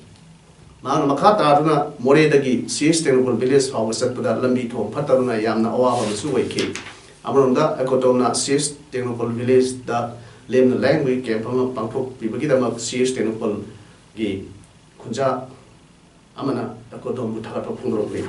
ꯃꯍꯥꯛꯅ ꯃꯈꯥ ꯇꯥꯗꯨꯅ ꯃꯣꯔꯦꯗꯒꯤ C H ꯇꯦꯡꯅꯧꯄꯜ village ꯐꯥꯎꯕ ꯆꯠꯄꯗ ꯂꯝꯕꯤ ꯊꯣꯡ ꯐꯠꯇꯕꯅ ꯌꯥꯝꯅ ꯑꯋꯥꯕ ꯑꯃꯁꯨ ꯑꯣꯏꯈꯤ꯫ ꯑꯃꯔꯣꯝꯗ ꯑꯦꯀꯣꯇꯣꯝꯅ C H ꯇꯦꯡꯅꯧꯄꯜ villageꯗ ꯂꯦꯝꯅ ꯂꯥꯌꯦꯡꯕꯒꯤ camp ꯑꯃ ꯄꯥꯡꯊꯣꯛꯄꯤꯕꯒꯤꯗꯃꯛ C H ꯇꯦꯡꯅꯧꯄꯜꯒꯤ ꯈꯨꯟꯖꯥ ꯑꯃꯅ ꯑꯗꯣꯝꯕꯨ ꯊꯥꯒꯠꯄ ꯐꯣꯡꯗꯣꯔꯛꯂꯤ꯫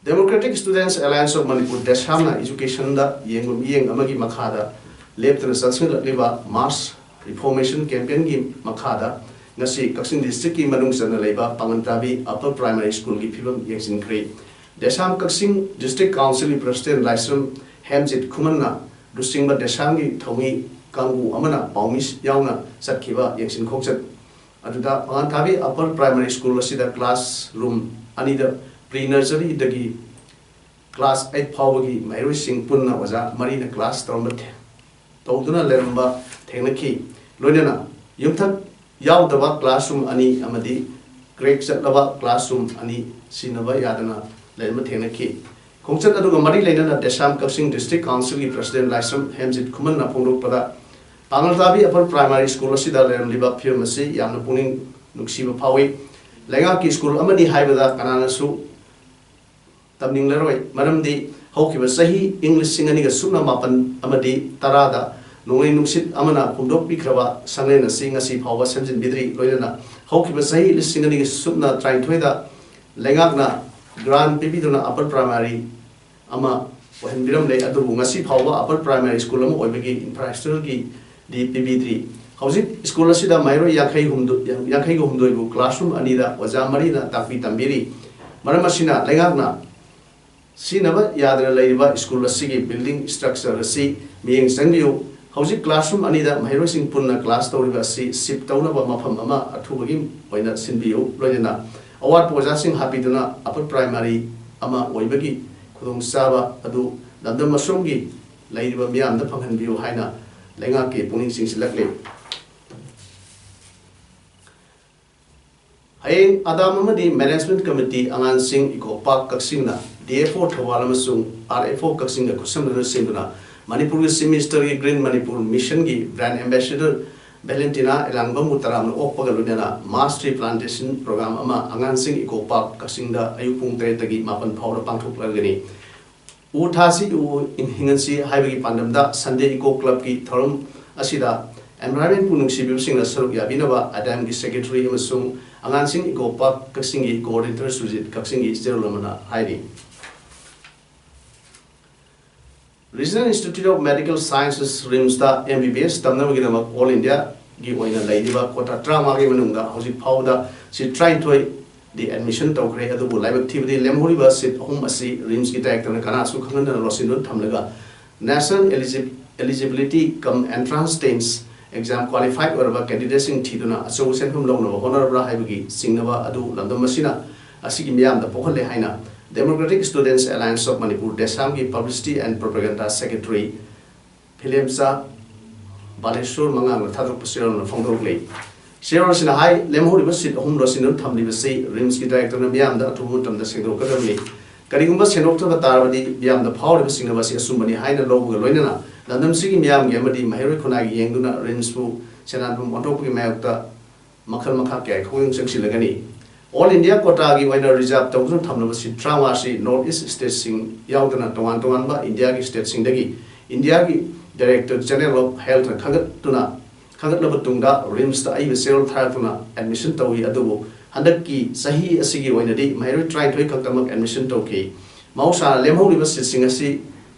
Democratic Students Alliance of Manipur, ꯗꯦꯁꯥꯝꯅ educationꯗ ꯌꯦꯡꯕ ꯃꯤꯠꯌꯦꯡ ꯑꯃꯒꯤ ꯃꯈꯥꯗ ꯂꯦꯞꯇꯅ ꯆꯠꯁꯤꯜꯂꯛꯂꯤꯕ mass reformation campaignꯒꯤ ꯃꯈꯥꯗ ꯉꯁꯤ ꯀꯛꯆꯤꯡ districtꯀꯤ ꯃꯅꯨꯡ ꯆꯟꯅ ꯂꯩꯕ ꯄꯥꯉꯟꯇꯥꯕꯤ Upper Primary Schoolꯒꯤ ꯐꯤꯕꯝ ꯌꯦꯡꯁꯤꯟꯈ꯭ꯔꯦ꯫ ꯗꯦꯁꯥꯝ ꯀꯛꯆꯤꯡ District Councilꯒꯤ President ꯂꯥꯏꯁ꯭ꯔꯝ ꯍꯦꯝꯖꯤꯠ ꯈꯨꯃꯟꯅ ꯂꯨꯆꯤꯡꯕ ꯗꯦꯁꯥꯝꯒꯤ ꯊꯧꯃꯤ ꯀꯥꯡꯕꯨ ꯑꯃꯅ ꯄꯥꯎꯃꯤ ꯌꯥꯎꯅ ꯆꯠꯈꯤꯕ ꯌꯦꯡꯁꯤꯟ ꯈꯣꯡꯆꯠ ꯑꯗꯨꯗ ꯄꯥꯉꯟꯇꯥꯕꯤ Upper Primary School ꯑꯁꯤꯗ classroom ꯑꯅꯤꯗ pre nurseryꯗꯒꯤ class eight ꯐꯥꯎꯕꯒꯤ ꯃꯍꯩꯔꯣꯏꯁꯤꯡ ꯄꯨꯟꯅ ꯑꯣꯖꯥ ꯃꯔꯤꯅ class ꯇꯧꯔꯝꯕ ꯊꯦ-, ꯇꯧꯗꯨꯅ ꯂꯩꯔꯝꯕ ꯊꯦꯡꯅꯈꯤ꯫ ꯂꯣꯏꯅꯅ ꯌꯨꯝꯊꯛ ꯌꯥꯎꯗꯕ classroom ꯑꯅꯤ ꯑꯃꯗꯤ crack ꯆꯠꯂꯕ classroom ꯑꯅꯤ ꯁꯤꯖꯤꯟꯅꯕ ꯌꯥꯗꯅ ꯂꯩꯔꯝꯕ ꯊꯦꯡꯅꯈꯤ꯫ ꯈꯣꯡꯆꯠ ꯑꯗꯨꯒ ꯃꯔꯤ ꯂꯩꯅꯅ ꯗꯦꯁꯥꯝ ꯀꯛꯆꯤꯡ District Councilꯒꯤ President ꯂꯥꯏꯁ꯭ꯔꯝ ꯍꯦꯝꯖꯤꯠ ꯈꯨꯃꯟꯅ ꯐꯣꯡꯗꯣꯛꯄꯗ, ꯄꯥꯉꯜꯇꯥꯕꯤ Upper Primary School ꯑꯁꯤꯗ ꯂꯩꯔꯝꯂꯤꯕ ꯐꯤꯕꯝ ꯑꯁꯤ ꯌꯥꯝꯅ ꯄꯨꯛꯅꯤꯡ ꯅꯨꯡꯁꯤꯕ ꯐꯥꯎꯏ꯫ ꯂꯩꯉꯥꯛꯀꯤ school ꯑꯃꯅꯤ ꯍꯥꯏꯕꯗ ꯀꯅꯥꯅꯁꯨ ꯇꯝꯅꯤꯡꯂꯔꯣꯏ, ꯃꯔꯝꯗꯤ ꯍꯧꯈꯤꯕ ꯆꯍꯤ ꯏꯪ ꯂꯤꯁꯤꯡ ꯑꯅꯤꯒ ꯁꯨꯞꯅ ꯃꯥꯄꯟ ꯑꯃꯗꯤ ꯇꯔꯥꯗ ꯅꯣꯡꯂꯩ ꯅꯨꯡꯁꯤꯠ ꯑꯃꯅ ꯍꯨꯝꯗꯣꯛꯄꯤꯈ꯭ꯔꯕ ꯁꯪꯂꯦꯟ ꯑꯁꯤ ꯉꯁꯤ ꯐꯥꯎꯕ ꯁꯦꯝꯖꯤꯟꯕꯤꯗ꯭ꯔꯤ꯫ ꯂꯣꯏꯅꯅ ꯍꯧꯈꯤꯕ ꯆꯍꯤ ꯂꯤꯁꯤꯡ ꯑꯅꯤꯒ ꯁꯨꯞꯅ ꯇꯔꯥꯅꯤꯊꯣꯏꯗ ꯂꯩꯉꯥꯛꯅ grant ꯄꯤꯕꯤꯗꯨꯅ Upper Primary ꯑꯃ ꯑꯣꯏꯍꯟꯕꯤꯔꯝꯂꯦ, ꯑꯗꯨꯕꯨ ꯉꯁꯤ ꯐꯥꯎꯕ Upper Primary School ꯑꯃ ꯑꯣꯏꯕꯒꯤ infrastructureꯒꯤꯗꯤ ꯄꯤꯕꯤꯗ꯭ꯔꯤ꯫ ꯍꯧꯖꯤꯛ school ꯑꯁꯤꯗ ꯃꯍꯩꯔꯣꯏ ꯌꯥꯡꯈꯩ ꯍꯨꯝꯗꯣꯏ, ꯌꯥꯡꯈꯩꯒ ꯍꯨꯝꯗꯣꯏꯕꯨ classroom ꯑꯅꯤꯗ ꯑꯣꯖꯥ ꯃꯔꯤꯅ ꯇꯥꯛꯄꯤ ꯇꯝꯕꯤꯔꯤ꯫ ꯃꯔꯝ ꯑꯁꯤꯅ ꯂꯩꯉꯥꯛꯅ ꯁꯤꯖꯤꯟꯅꯕ ꯌꯥꯗꯅ ꯂꯩꯔꯤꯕ school ꯑꯁꯤꯒꯤ building structure ꯑꯁꯤ ꯃꯤꯠꯌꯦꯡ ꯆꯪꯕꯤꯌꯨ꯫ ꯍꯧꯖꯤꯛ classroom ꯑꯅꯤꯗ ꯃꯍꯩꯔꯣꯏꯁꯤꯡ ꯄꯨꯟꯅ class ꯇꯧꯔꯤꯕ ꯑꯁꯤ shift ꯇꯧꯅꯕ ꯃꯐꯝ ꯑꯃ ꯑꯊꯨꯕꯒꯤ ꯑꯣꯏꯅ ꯁꯤꯟꯕꯤꯌꯨ꯫ ꯂꯣꯏꯅꯅ ꯑꯋꯥꯠꯄ ꯑꯣꯖꯥꯁꯤꯡ ꯍꯥꯞꯄꯤꯗꯨꯅ Upper Primary ꯑꯃ ꯑꯣꯏꯕꯒꯤ ꯈꯨꯗꯣꯡꯆꯥꯕ ꯑꯗꯨ ꯂꯝꯗꯝ ꯑꯁꯣꯝꯒꯤ ꯂꯩꯔꯤꯕ ꯃꯤꯌꯥꯝꯗ ꯐꯪꯍꯟꯕꯤꯌꯨ ꯍꯥꯏꯅ ꯂꯩꯉꯥꯛꯀꯤ ꯄꯨꯛꯅꯤꯡ ꯆꯤꯡꯁꯤꯜꯂꯛꯂꯤ꯫ ꯍꯌꯦꯡ ꯑꯗꯥꯝ ꯑꯃꯗꯤ Management Committee ꯑꯉꯥꯡꯁꯤꯡ Eco Park ꯀꯛꯆꯤꯡꯅ D F O Thoubal ꯑꯃꯁꯨꯡ R F O ꯀꯛꯆꯤꯡꯒ ꯈꯨꯠꯁꯝꯅꯗꯨꯅ ꯁꯤꯟꯗꯨꯅ ꯃꯅꯤꯄꯨꯔꯒꯤ Chief Ministerꯒꯤ Green Manipur Missionꯒꯤ Brand Ambassador Valentina ꯏꯂꯥꯡꯕꯝꯕꯨ ꯇꯔꯥꯝꯅ ꯑꯣꯛꯄꯒ ꯂꯣꯏꯅꯅ mass tree plantation program ꯑꯃ ꯑꯉꯥꯡꯁꯤꯡ Eco Park ꯀꯛꯆꯤꯡꯗ ꯑꯌꯨꯛ ꯄꯨꯡ ꯇꯔꯦꯠꯇꯒꯤ ꯃꯥꯄꯟ ꯐꯥꯎꯕ ꯄꯥꯡꯊꯣꯛꯂꯒꯅꯤ꯫ ꯎ ꯊꯥꯁꯤ ꯎ ꯍꯤꯡꯍꯟꯁꯤ ꯍꯥꯏꯕꯒꯤ ꯄꯥꯟꯗꯝꯗ Sunday Eco Clubꯀꯤ ꯊꯧꯔꯝ ꯑꯁꯤꯗ ꯑꯦꯟꯚꯥꯏꯔꯟꯃꯦꯟꯕꯨ ꯅꯨꯡꯁꯤꯕꯤꯕꯁꯤꯡꯅ ꯁꯔꯨꯛ ꯌꯥꯕꯤꯅꯕ ꯑꯗꯥꯏꯝꯒꯤ ꯁꯦꯀ꯭ꯔꯦꯇꯔꯤ ꯑꯃꯁꯨꯡ ꯑꯉꯥꯡꯁꯤꯡ ꯏꯀꯣ ꯄꯥꯔꯛ ꯀꯛꯆꯤꯡꯒꯤ ꯀꯣꯑꯣꯔꯗꯤꯅꯦꯇꯔ ꯁꯨꯔꯖꯤꯠ ꯀꯛꯆꯤꯡꯒꯤ ꯏꯆꯦꯔꯣꯜ ꯑꯃꯅ ꯍꯥꯏꯔꯤ꯫ Regional Institute of Medical Sciences, ꯔꯤꯝꯁꯇ ꯑꯦꯝ ꯕꯤ ꯕꯤ ꯑꯦꯁ ꯇꯝꯅꯕꯒꯤꯗꯃꯛ ꯑꯣꯜ ꯏꯟꯗꯤꯌꯥꯒꯤ ꯑꯣꯏꯅ ꯂꯩꯔꯤꯕ ꯀꯣꯇꯥ ꯇꯔꯥꯃꯉꯥꯒꯤ ꯃꯅꯨꯡꯗ ꯍꯧꯖꯤꯛ ꯐꯥꯎꯕꯗ ꯁꯤꯠ ꯇꯔꯥꯅꯤꯊꯣꯏꯗꯤ ꯑꯦꯗꯃꯤꯁꯟ ꯇꯧꯈ꯭ꯔꯦ꯫ ꯑꯗꯨꯕꯨ ꯂꯥꯏꯕꯛ ꯊꯤꯕꯗꯤ ꯂꯦꯝꯍꯧꯔꯤꯕ ꯁꯤꯠ ꯑꯍꯨꯝ ꯑꯁꯤ ꯔꯤꯝꯁꯀꯤ ꯗꯥꯏꯔꯦꯛꯇꯔꯅ ꯀꯅꯥꯁꯨ ꯈꯪꯍꯟꯗꯅ ꯂꯣꯠꯁꯤꯟꯗꯨꯅ ꯊꯝꯂꯒ National Eligi-, Eligibility cum Entrance Test Exam qualify ꯑꯣꯏꯔꯕ ꯀꯦꯟꯗꯤꯗꯦꯠꯁꯤꯡ ꯊꯤꯗꯨꯅ ꯑꯆꯧꯕ ꯁꯦꯟꯐꯝ ꯂꯧꯅꯕ ꯍꯣꯠꯅꯔꯕ꯭ꯔꯥ ꯍꯥꯏꯕꯒꯤ ꯆꯤꯡꯅꯕ ꯑꯗꯨ ꯂꯝꯗꯝ ꯑꯁꯤꯅ, ꯑꯁꯤꯒꯤ ꯃꯤꯌꯥꯝꯗ ꯄꯣꯛꯍꯜꯂꯦ ꯍꯥꯏꯅ Democratic Students Alliance of Manipur, ꯗꯦꯁꯥꯝꯒꯤ Publicity and Propaganda Secretary ꯐꯤꯂꯦꯝꯆꯥ Balasore ꯃꯉꯥꯡꯅ ꯊꯥꯗꯣꯛꯄ ꯆꯦꯔꯣꯜ ꯑꯃꯅ ꯐꯣꯡꯗꯣꯔꯛꯂꯤ꯫ ꯆꯦꯔꯣꯜ ꯑꯁꯤꯅ ꯍꯥꯏ, ꯂꯦꯝꯍꯧꯔꯤꯕ ꯁꯤꯠ ꯑꯍꯨꯝ ꯂꯣꯠꯁꯤꯟꯗꯨꯅ ꯊꯝꯂꯤꯕꯁꯤ ꯔꯤꯝꯁꯀꯤ ꯗꯥꯏꯔꯦꯛꯇꯔꯅ ꯃꯤꯌꯥꯝꯗ ꯑꯊꯨꯕ ꯃꯇꯝꯗ ꯁꯦꯡꯗꯣꯛꯀꯗꯕꯅꯤ꯫ ꯀꯔꯤꯒꯨꯝꯕ ꯁꯦꯡꯗꯣꯛꯇꯕ ꯇꯥꯔꯕꯗꯤ ꯃꯤꯌꯥꯝꯗ ꯐꯥꯎꯔꯤꯕ ꯆꯤꯡꯅꯕ ꯑꯁꯤ ꯑꯆꯨꯝꯕꯅꯤ ꯍꯥꯏꯅ ꯂꯧꯕꯒ ꯂꯣꯏꯅꯅ ꯂꯝꯗꯝꯁꯤꯒꯤ ꯃꯤꯌꯥꯝꯒꯤ ꯑꯃꯗꯤ ꯃꯍꯩꯔꯣꯏ ꯈꯨꯟꯅꯥꯏꯒꯤ ꯌꯦꯡꯗꯨꯅ ꯔꯤꯝꯁꯄꯨ ꯁꯦꯟꯗꯥꯟꯐꯝ ꯑꯣꯟꯊꯣꯛꯄꯒꯤ ꯃꯥꯌꯣꯛꯇ ꯃꯈꯜ ꯃꯈꯥ ꯀꯌꯥꯒꯤ ꯈꯣꯡꯖꯪ ꯆꯪꯁꯤꯜꯂꯒꯅꯤ꯫ ꯑꯣꯜ ꯏꯟꯗꯤꯌꯥ ꯀꯣꯇꯥꯒꯤ ꯑꯣꯏꯅ ꯔꯤꯖꯥꯔꯚ ꯇꯧꯗꯨꯅ ꯊꯝꯂꯕ ꯁꯤꯠ ꯇꯔꯥꯃꯉꯥ ꯑꯁꯤ ꯅꯣꯔꯠ ꯏꯁ ꯁ꯭ꯇꯦꯠꯁꯤꯡ ꯌꯥꯎꯗꯅ ꯇꯣꯉꯥꯟ ꯇꯣꯉꯥꯟꯕ ꯏꯟꯗꯤꯌꯥꯒꯤ ꯁ꯭ꯇꯦꯠꯁꯤꯡꯗꯒꯤ ꯏꯟꯗꯤꯌꯥꯒꯤ Director General of Healthꯅ ꯈꯟꯒꯠꯇꯨꯅ, ꯈꯟꯒꯠꯂꯕ ꯇꯨꯡꯗ ꯔꯤꯝꯁꯇ ꯑꯏꯕ ꯆꯦꯔꯣꯜ ꯊꯥꯔꯛꯇꯨꯅ ꯑꯦꯗꯃꯤꯁꯟ ꯇꯧꯏ꯫ ꯑꯗꯨꯕꯨ ꯍꯟꯗꯛꯀꯤ ꯆꯍꯤ ꯑꯁꯤꯒꯤ ꯑꯣꯏꯅꯗꯤ ꯃꯍꯩꯔꯣꯏ ꯇꯔꯥꯅꯤꯊꯣꯏ ꯈꯛꯇꯃꯛ ꯑꯦꯗꯃꯤꯁꯟ ꯇꯧꯈꯤ꯫ ꯃꯍꯧꯁꯥꯅ ꯂꯦꯝꯍꯧꯔꯤꯕ ꯁꯤꯠꯁꯤꯡ ꯑꯁꯤ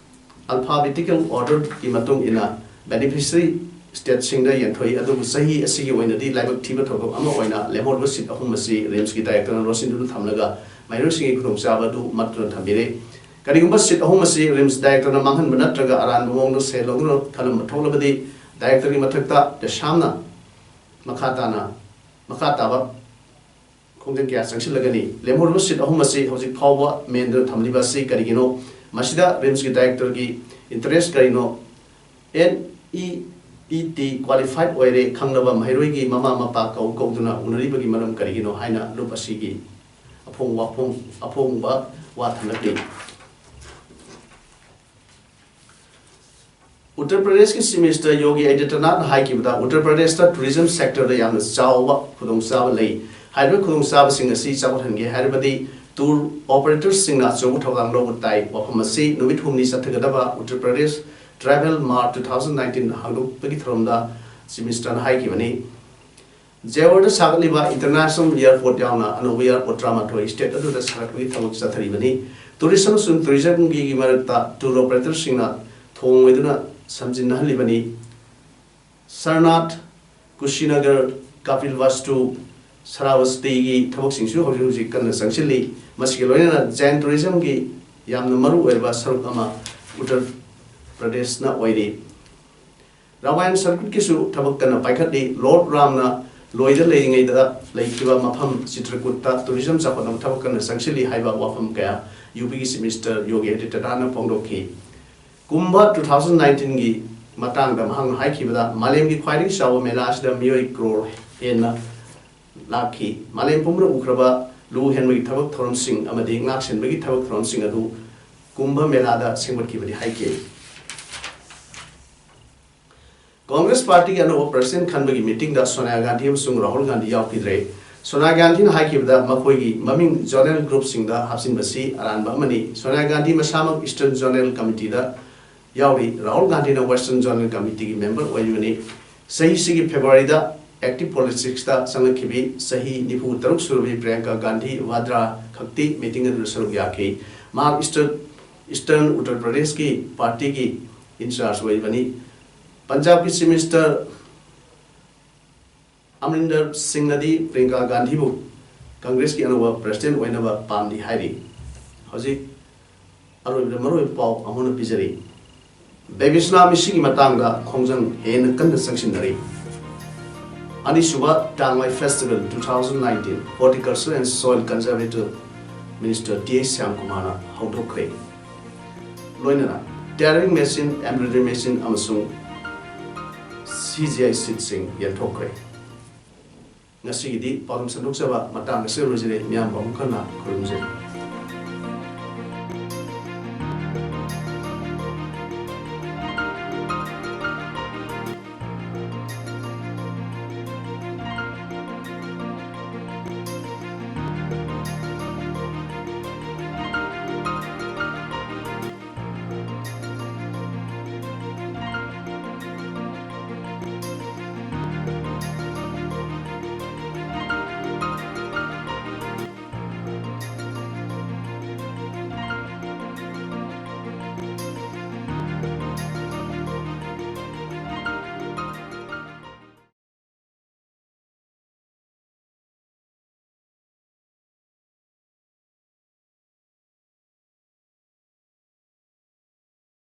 alphabetical orderꯒꯤ ꯃꯇꯨꯡ ꯏꯟꯅ beneficiary stateꯁꯤꯡꯗ ꯌꯦꯟꯊꯣꯛꯏ꯫ ꯑꯗꯨꯕꯨ ꯆꯍꯤ ꯑꯁꯤꯒꯤ ꯑꯣꯏꯅꯗꯤ ꯂꯥꯏꯕꯛ ꯊꯤꯕ ꯊꯧꯗꯣꯛ ꯑꯃ ꯑꯣꯏꯅ ꯂꯦꯝꯍꯧꯔꯤꯕ ꯁꯤꯠ ꯑꯍꯨꯝ ꯑꯁꯤ ꯔꯤꯝꯁꯀꯤ ꯗꯥꯏꯔꯦꯛꯇꯔꯅ ꯂꯣꯠꯁꯤꯟꯗꯨꯅ ꯊꯝꯂꯒ ꯃꯍꯩꯔꯣꯏꯁꯤꯡꯒꯤ ꯈꯨꯗꯣꯡꯆꯥꯕ ꯑꯗꯨ ꯃꯠꯇꯨꯅ ꯊꯝꯕꯤꯔꯦ꯫ ꯀꯔꯤꯒꯨꯝꯕ ꯁꯤꯠ ꯑꯍꯨꯝ ꯑꯁꯤ ꯔꯤꯝꯁ ꯗꯥꯏꯔꯦꯛꯇꯔꯅ ꯃꯥꯡꯍꯟꯕ ꯅꯠꯇ꯭ꯔꯒ ꯑꯔꯥꯟꯕ ꯃꯑꯣꯡꯗ ꯁꯦꯜ ꯂꯧꯗꯨꯅ ꯈꯜꯂꯝꯕ ꯊꯣꯛꯂꯕꯗꯤ ꯗꯥꯏꯔꯦꯛꯇꯔꯒꯤ ꯃꯊꯛꯇ ꯗꯦꯁꯥꯝꯅ ꯃꯈꯥ ꯇꯥꯅ, ꯃꯈꯥ ꯇꯥꯕ ꯈꯣꯡꯖꯪ ꯀꯌꯥ ꯆꯪꯁꯤꯜꯂꯒꯅꯤ꯫ ꯂꯦꯝꯍꯧꯔꯤꯕ ꯁꯤꯠ ꯑꯍꯨꯝ ꯑꯁꯤ ꯍꯧꯖꯤꯛ ꯐꯥꯎꯕ ꯃꯦꯟꯗꯨꯅ ꯊꯝꯂꯤꯕ ꯑꯁꯤ ꯀꯔꯤꯒꯤꯅꯣ? ꯃꯁꯤꯗ ꯔꯤꯝꯁꯀꯤ ꯗꯥꯏꯔꯦꯛꯇꯔꯒꯤ ꯏꯟꯇꯔꯦꯁ ꯀꯔꯤꯅꯣ? N E E T qualified ꯑꯣꯏꯔꯦ ꯈꯪꯂꯕ ꯃꯍꯩꯔꯣꯏꯒꯤ ꯃꯃꯥ ꯃꯄꯥ ꯀꯧ ꯀꯧꯗꯨꯅ ꯎꯅꯔꯤꯕꯒꯤ ꯃꯔꯝ ꯀꯔꯤꯒꯤꯅꯣ ꯍꯥꯏꯅ ꯂꯨꯞ ꯑꯁꯤꯒꯤ ꯑꯐꯣꯡ ꯋꯥꯐꯣꯡ, ꯑꯐꯣꯡꯕ ꯋꯥ ꯊꯝꯂꯛꯂꯤ꯫ ꯎꯠꯇꯔ ꯄ꯭ꯔꯗꯦꯁꯀꯤ ꯆꯤꯐ ꯃꯤꯅꯤꯁꯇꯔ ꯌꯣꯒꯤ ꯑꯥꯗꯤꯇ꯭ꯌꯅꯥꯊꯅ ꯍꯥꯏꯈꯤꯕꯗ, ꯎꯠꯇꯔ ꯄ꯭ꯔꯗꯦꯁꯇ ꯇꯨꯔꯤꯖꯝ ꯁꯦꯛꯇꯔꯗ ꯌꯥꯝꯅ ꯆꯥꯎꯕ ꯈꯨꯗꯣꯡꯆꯥꯕ ꯂꯩ꯫ ꯍꯥꯏꯔꯤꯕ ꯈꯨꯗꯣꯡꯆꯥꯕꯁꯤꯡ ꯑꯁꯤ ꯆꯥꯎꯈꯠꯍꯟꯒꯦ ꯍꯥꯏꯔꯕꯗꯤ ꯇꯨꯔ ꯑꯣꯄꯔꯦꯇꯔꯁꯤꯡꯅ ꯑꯆꯧꯕ ꯊꯧꯗꯥꯡ ꯂꯧꯕ ꯇꯥꯏ꯫ ꯋꯥꯐꯝ ꯑꯁꯤ ꯅꯨꯃꯤꯠ ꯍꯨꯝꯅꯤ ꯆꯠꯊꯒꯗꯕ Uttar Pradesh tribal mart two thousand nineteen ꯍꯥꯡꯗꯣꯛꯄꯒꯤ ꯊꯧꯔꯝꯗ ꯆꯤꯐ ꯃꯤꯅꯤꯁꯇꯔꯅ ꯍꯥꯏꯈꯤꯕꯅꯤ꯫ ꯖꯦꯋꯔꯗ ꯁꯥꯒꯠꯂꯤꯕ ꯏꯟꯇꯔꯅꯦꯁꯅꯦꯜ ꯑꯦꯌꯔꯄꯣꯔꯠ ꯌꯥꯎꯅ ꯑꯅꯧꯕ ꯑꯦꯌꯔꯄꯣꯔꯠ ꯇꯔꯥꯃꯥꯊꯣꯏ ꯁ꯭ꯇꯦꯠ ꯑꯗꯨꯗ ꯁꯥꯒꯠꯄꯒꯤ ꯊꯕꯛ ꯆꯠꯊꯔꯤꯕꯅꯤ꯫ ꯇꯨꯔꯤꯖꯝ ꯑꯃꯁꯨꯡ ꯇꯨꯔꯤꯖꯝꯒꯤ ꯃꯔꯛꯇ ꯇꯨꯔ ꯑꯣꯄꯔꯦꯇꯔꯁꯤꯡꯅ ꯊꯣꯡ ꯑꯣꯏꯗꯨꯅ ꯁꯝꯖꯤꯟꯅꯍꯜꯂꯤꯕꯅꯤ꯫ ꯁꯔꯅꯥꯊ, ꯀꯨꯁꯤꯅꯒꯔ, ꯀꯄꯤꯜ ꯚꯥꯁꯇꯨ, ꯁꯔꯥꯚꯁꯇꯤꯒꯤ ꯊꯕꯛꯁꯤꯡꯁꯨ ꯍꯧꯖꯤꯛ ꯍꯧꯖꯤꯛ ꯀꯟꯅ ꯆꯪꯁꯤꯜꯂꯤ꯫ ꯃꯁꯤꯒ ꯂꯣꯏꯅꯅ ꯖꯦꯟ ꯇꯨꯔꯤꯖꯝꯒꯤ ꯌꯥꯝꯅ ꯃꯔꯨ ꯑꯣꯏꯔꯕ ꯁꯔꯨꯛ ꯑꯃ ꯎꯠꯇꯔ ꯄ꯭ꯔꯗꯦꯁꯅ ꯑꯣꯏꯔꯤ꯫ ꯔꯥꯃꯥꯌꯟ ꯁꯔꯀ꯭ꯌꯨꯠꯀꯤꯁꯨ ꯊꯕꯛ ꯀꯟꯅ ꯄꯥꯏꯈꯠꯂꯤ꯫ ꯂꯣꯔꯗ ꯔꯥꯝꯅ ꯂꯣꯏꯗ ꯂꯩꯔꯤꯉꯩꯗ ꯂꯩꯈꯤꯕ ꯃꯐꯝ ꯆꯤꯇ꯭ꯔꯀꯨꯠꯇ ꯇꯨꯔꯤꯖꯝ ꯆꯥꯎꯈꯠꯅꯕ ꯊꯕꯛ ꯀꯟꯅ ꯆꯪꯁꯤꯜꯂꯤ ꯍꯥꯏꯕ ꯋꯥꯐꯝ ꯀꯌꯥ ꯌꯨ ꯄꯤꯒꯤ ꯆꯤꯐ ꯃꯤꯅꯤꯁꯇꯔ ꯌꯣꯒꯤ ꯑꯥꯗꯤꯇ꯭ꯌꯅꯥꯊꯅ ꯐꯣꯡꯗꯣꯛꯈꯤ꯫ ꯀꯨꯝꯚ ꯇꯨ ꯊꯥꯎꯖꯟ ꯅꯥꯏꯟꯇꯤꯟꯒꯤ ꯃꯇꯥꯡꯗ ꯃꯍꯥꯛꯅ ꯍꯥꯏꯈꯤꯕꯗ, ꯃꯥꯂꯦꯝꯒꯤ ꯈ꯭ꯋꯥꯏꯗꯒꯤ ꯆꯥꯎꯕ ꯃꯦꯂꯥ ꯑꯁꯤꯗ ꯃꯤꯑꯣꯏ ꯀ꯭ꯔꯣꯔ ꯍꯦꯟꯅ ꯂꯥꯛꯈꯤ꯫ ꯃꯥꯂꯦꯝ ꯄꯨꯝꯕꯗ ꯎꯈ꯭ꯔꯕ ꯂꯨ ꯍꯦꯟꯕꯒꯤ ꯊꯕꯛ ꯊꯧꯔꯝꯁꯤꯡ ꯑꯃꯗꯤ ꯉꯥꯛ ꯁꯦꯟꯕꯒꯤ ꯊꯕꯛ ꯊꯧꯔꯝꯁꯤꯡ ꯑꯗꯨ ꯀꯨꯝꯚ ꯃꯦꯂꯥꯗ ꯁꯦꯝꯒꯠꯈꯤꯕꯅꯤ ꯍꯥꯏꯈꯤ꯫ ꯀꯣꯡꯒ꯭ꯔꯦꯁ ꯄꯥꯔꯇꯤꯒꯤ ꯑꯅꯧꯕ ꯄ꯭ꯔꯁꯤꯗꯦꯟꯠ ꯈꯟꯕꯒꯤ ꯃꯤꯇꯤꯡꯗ ꯁꯣꯅꯤꯌꯥ ꯒꯥꯟꯙꯤ ꯑꯃꯁꯨꯡ ꯔꯥꯍꯨꯜ ꯒꯥꯟꯙꯤ ꯌꯥꯎꯈꯤꯗ꯭ꯔꯦ꯫ ꯁꯣꯅꯤꯌꯥ ꯒꯥꯟꯙꯤꯅ ꯍꯥꯏꯈꯤꯕꯗ, ꯃꯈꯣꯏꯒꯤ ꯃꯃꯤꯡ ꯖꯣꯅꯦꯜ ꯒ꯭ꯔꯨꯞꯁꯤꯡꯗ ꯍꯥꯞꯆꯤꯟꯕꯁꯤ ꯑꯔꯥꯟꯕ ꯑꯃꯅꯤ꯫ ꯁꯣꯅꯤꯌꯥ ꯒꯥꯟꯙꯤ ꯃꯁꯥꯃꯛ ꯏꯁꯇꯔꯟ ꯖꯣꯅꯦꯜ ꯀꯃꯤꯇꯤꯗ ꯌꯥꯎꯔꯤ꯫ ꯔꯥꯍꯨꯜ ꯒꯥꯟꯙꯤꯅ ꯋꯦꯁꯇꯔꯟ ꯖꯣꯅꯦꯜ ꯀꯃꯤꯇꯤꯒꯤ ꯃꯦꯝꯕꯔ ꯑꯣꯏꯔꯤꯕꯅꯤ꯫ ꯆꯍꯤꯁꯤꯒꯤ ꯐꯦꯕ꯭ꯔꯨꯋꯥꯔꯤꯗ ꯑꯦꯛꯇꯤꯚ ꯄꯣꯂꯤꯇꯤꯛꯁꯇ ꯆꯪꯂꯛꯈꯤꯕꯤ ꯆꯍꯤ ꯅꯤꯐꯨ ꯇꯔꯨꯛ ꯁꯨꯔꯕꯤ ꯄ꯭ꯔꯤꯌꯥꯡꯀꯥ ꯒꯥꯟꯙꯤ ꯋꯥꯗ꯭ꯔꯥ ꯈꯛꯇꯤ ꯃꯤꯇꯤꯡ ꯑꯗꯨꯗ ꯁꯔꯨꯛ ꯌꯥꯈꯤ꯫ ꯃꯍꯥꯛ ꯏꯁꯇꯔ-, ꯏꯁꯇꯔꯟ ꯎꯠꯇꯔ ꯄ꯭ꯔꯗꯦꯁꯀꯤ ꯄꯥꯔꯇꯤꯒꯤ ꯏꯟꯆꯥꯔꯖ ꯑꯣꯏꯔꯤꯕꯅꯤ꯫ ꯄꯟꯖꯥꯕꯀꯤ ꯆꯤꯐ ꯃꯤꯅꯤꯁꯇꯔ ꯑꯃꯔꯤꯟꯗꯔ ꯁꯤꯡꯅꯗꯤ ꯄ꯭ꯔꯤꯌꯥꯡꯀꯥ ꯒꯥꯟꯙꯤꯕꯨ ꯀꯪꯒ꯭ꯔꯦꯁꯀꯤ ꯑꯅꯧꯕ ꯄ꯭ꯔꯁꯤꯗꯦꯟꯠ ꯑꯣꯏꯅꯕ ꯄꯥꯝꯂꯤ ꯍꯥꯏꯔꯤ꯫ ꯍꯧꯖꯤꯛ ꯑꯔꯣꯏꯕꯗ ꯃꯔꯨꯑꯣꯏꯕ ꯄꯥꯎ ꯑꯃꯨꯛ ꯍꯟꯅ ꯄꯤꯖꯔꯤ꯫ ꯕꯦꯕꯤ ꯁꯨꯅꯥꯃꯤꯁꯤꯒꯤ ꯃꯇꯥꯡꯗ ꯈꯣꯡꯖꯪ ꯍꯦꯟꯅ ꯀꯟꯅ ꯆꯪꯁꯤꯟꯅꯔꯤ꯫ ꯑꯅꯤꯁꯨꯕ Tangmai festival two thousand nineteen Horticulture and Soil Conservation Minister T H ꯁ꯭ꯌꯥꯝꯀꯨꯃꯥꯔꯅ ꯍꯧꯗꯣꯛꯈ꯭ꯔꯦ꯫ ꯂꯣꯏꯅꯅ tailoring machine, embroidery machine ꯑꯃꯁꯨꯡ ꯁꯤ ꯖꯤ ꯑꯥꯏ sheetꯁꯤꯡ ꯌꯦꯟꯊꯣꯛꯈ꯭ꯔꯦ꯫ ꯉꯁꯤꯒꯤꯗꯤ ꯄꯥꯎꯗꯝ ꯁꯟꯗꯣꯛꯆꯕ ꯃꯇꯥꯡ ꯑꯁꯤꯗ ꯂꯣꯏꯖꯔꯦ꯫ ꯃꯤꯌꯥꯝꯕꯨ ꯑꯃꯨꯛ ꯍꯟꯅ ꯈꯨꯔꯨꯝꯖꯔꯤ꯫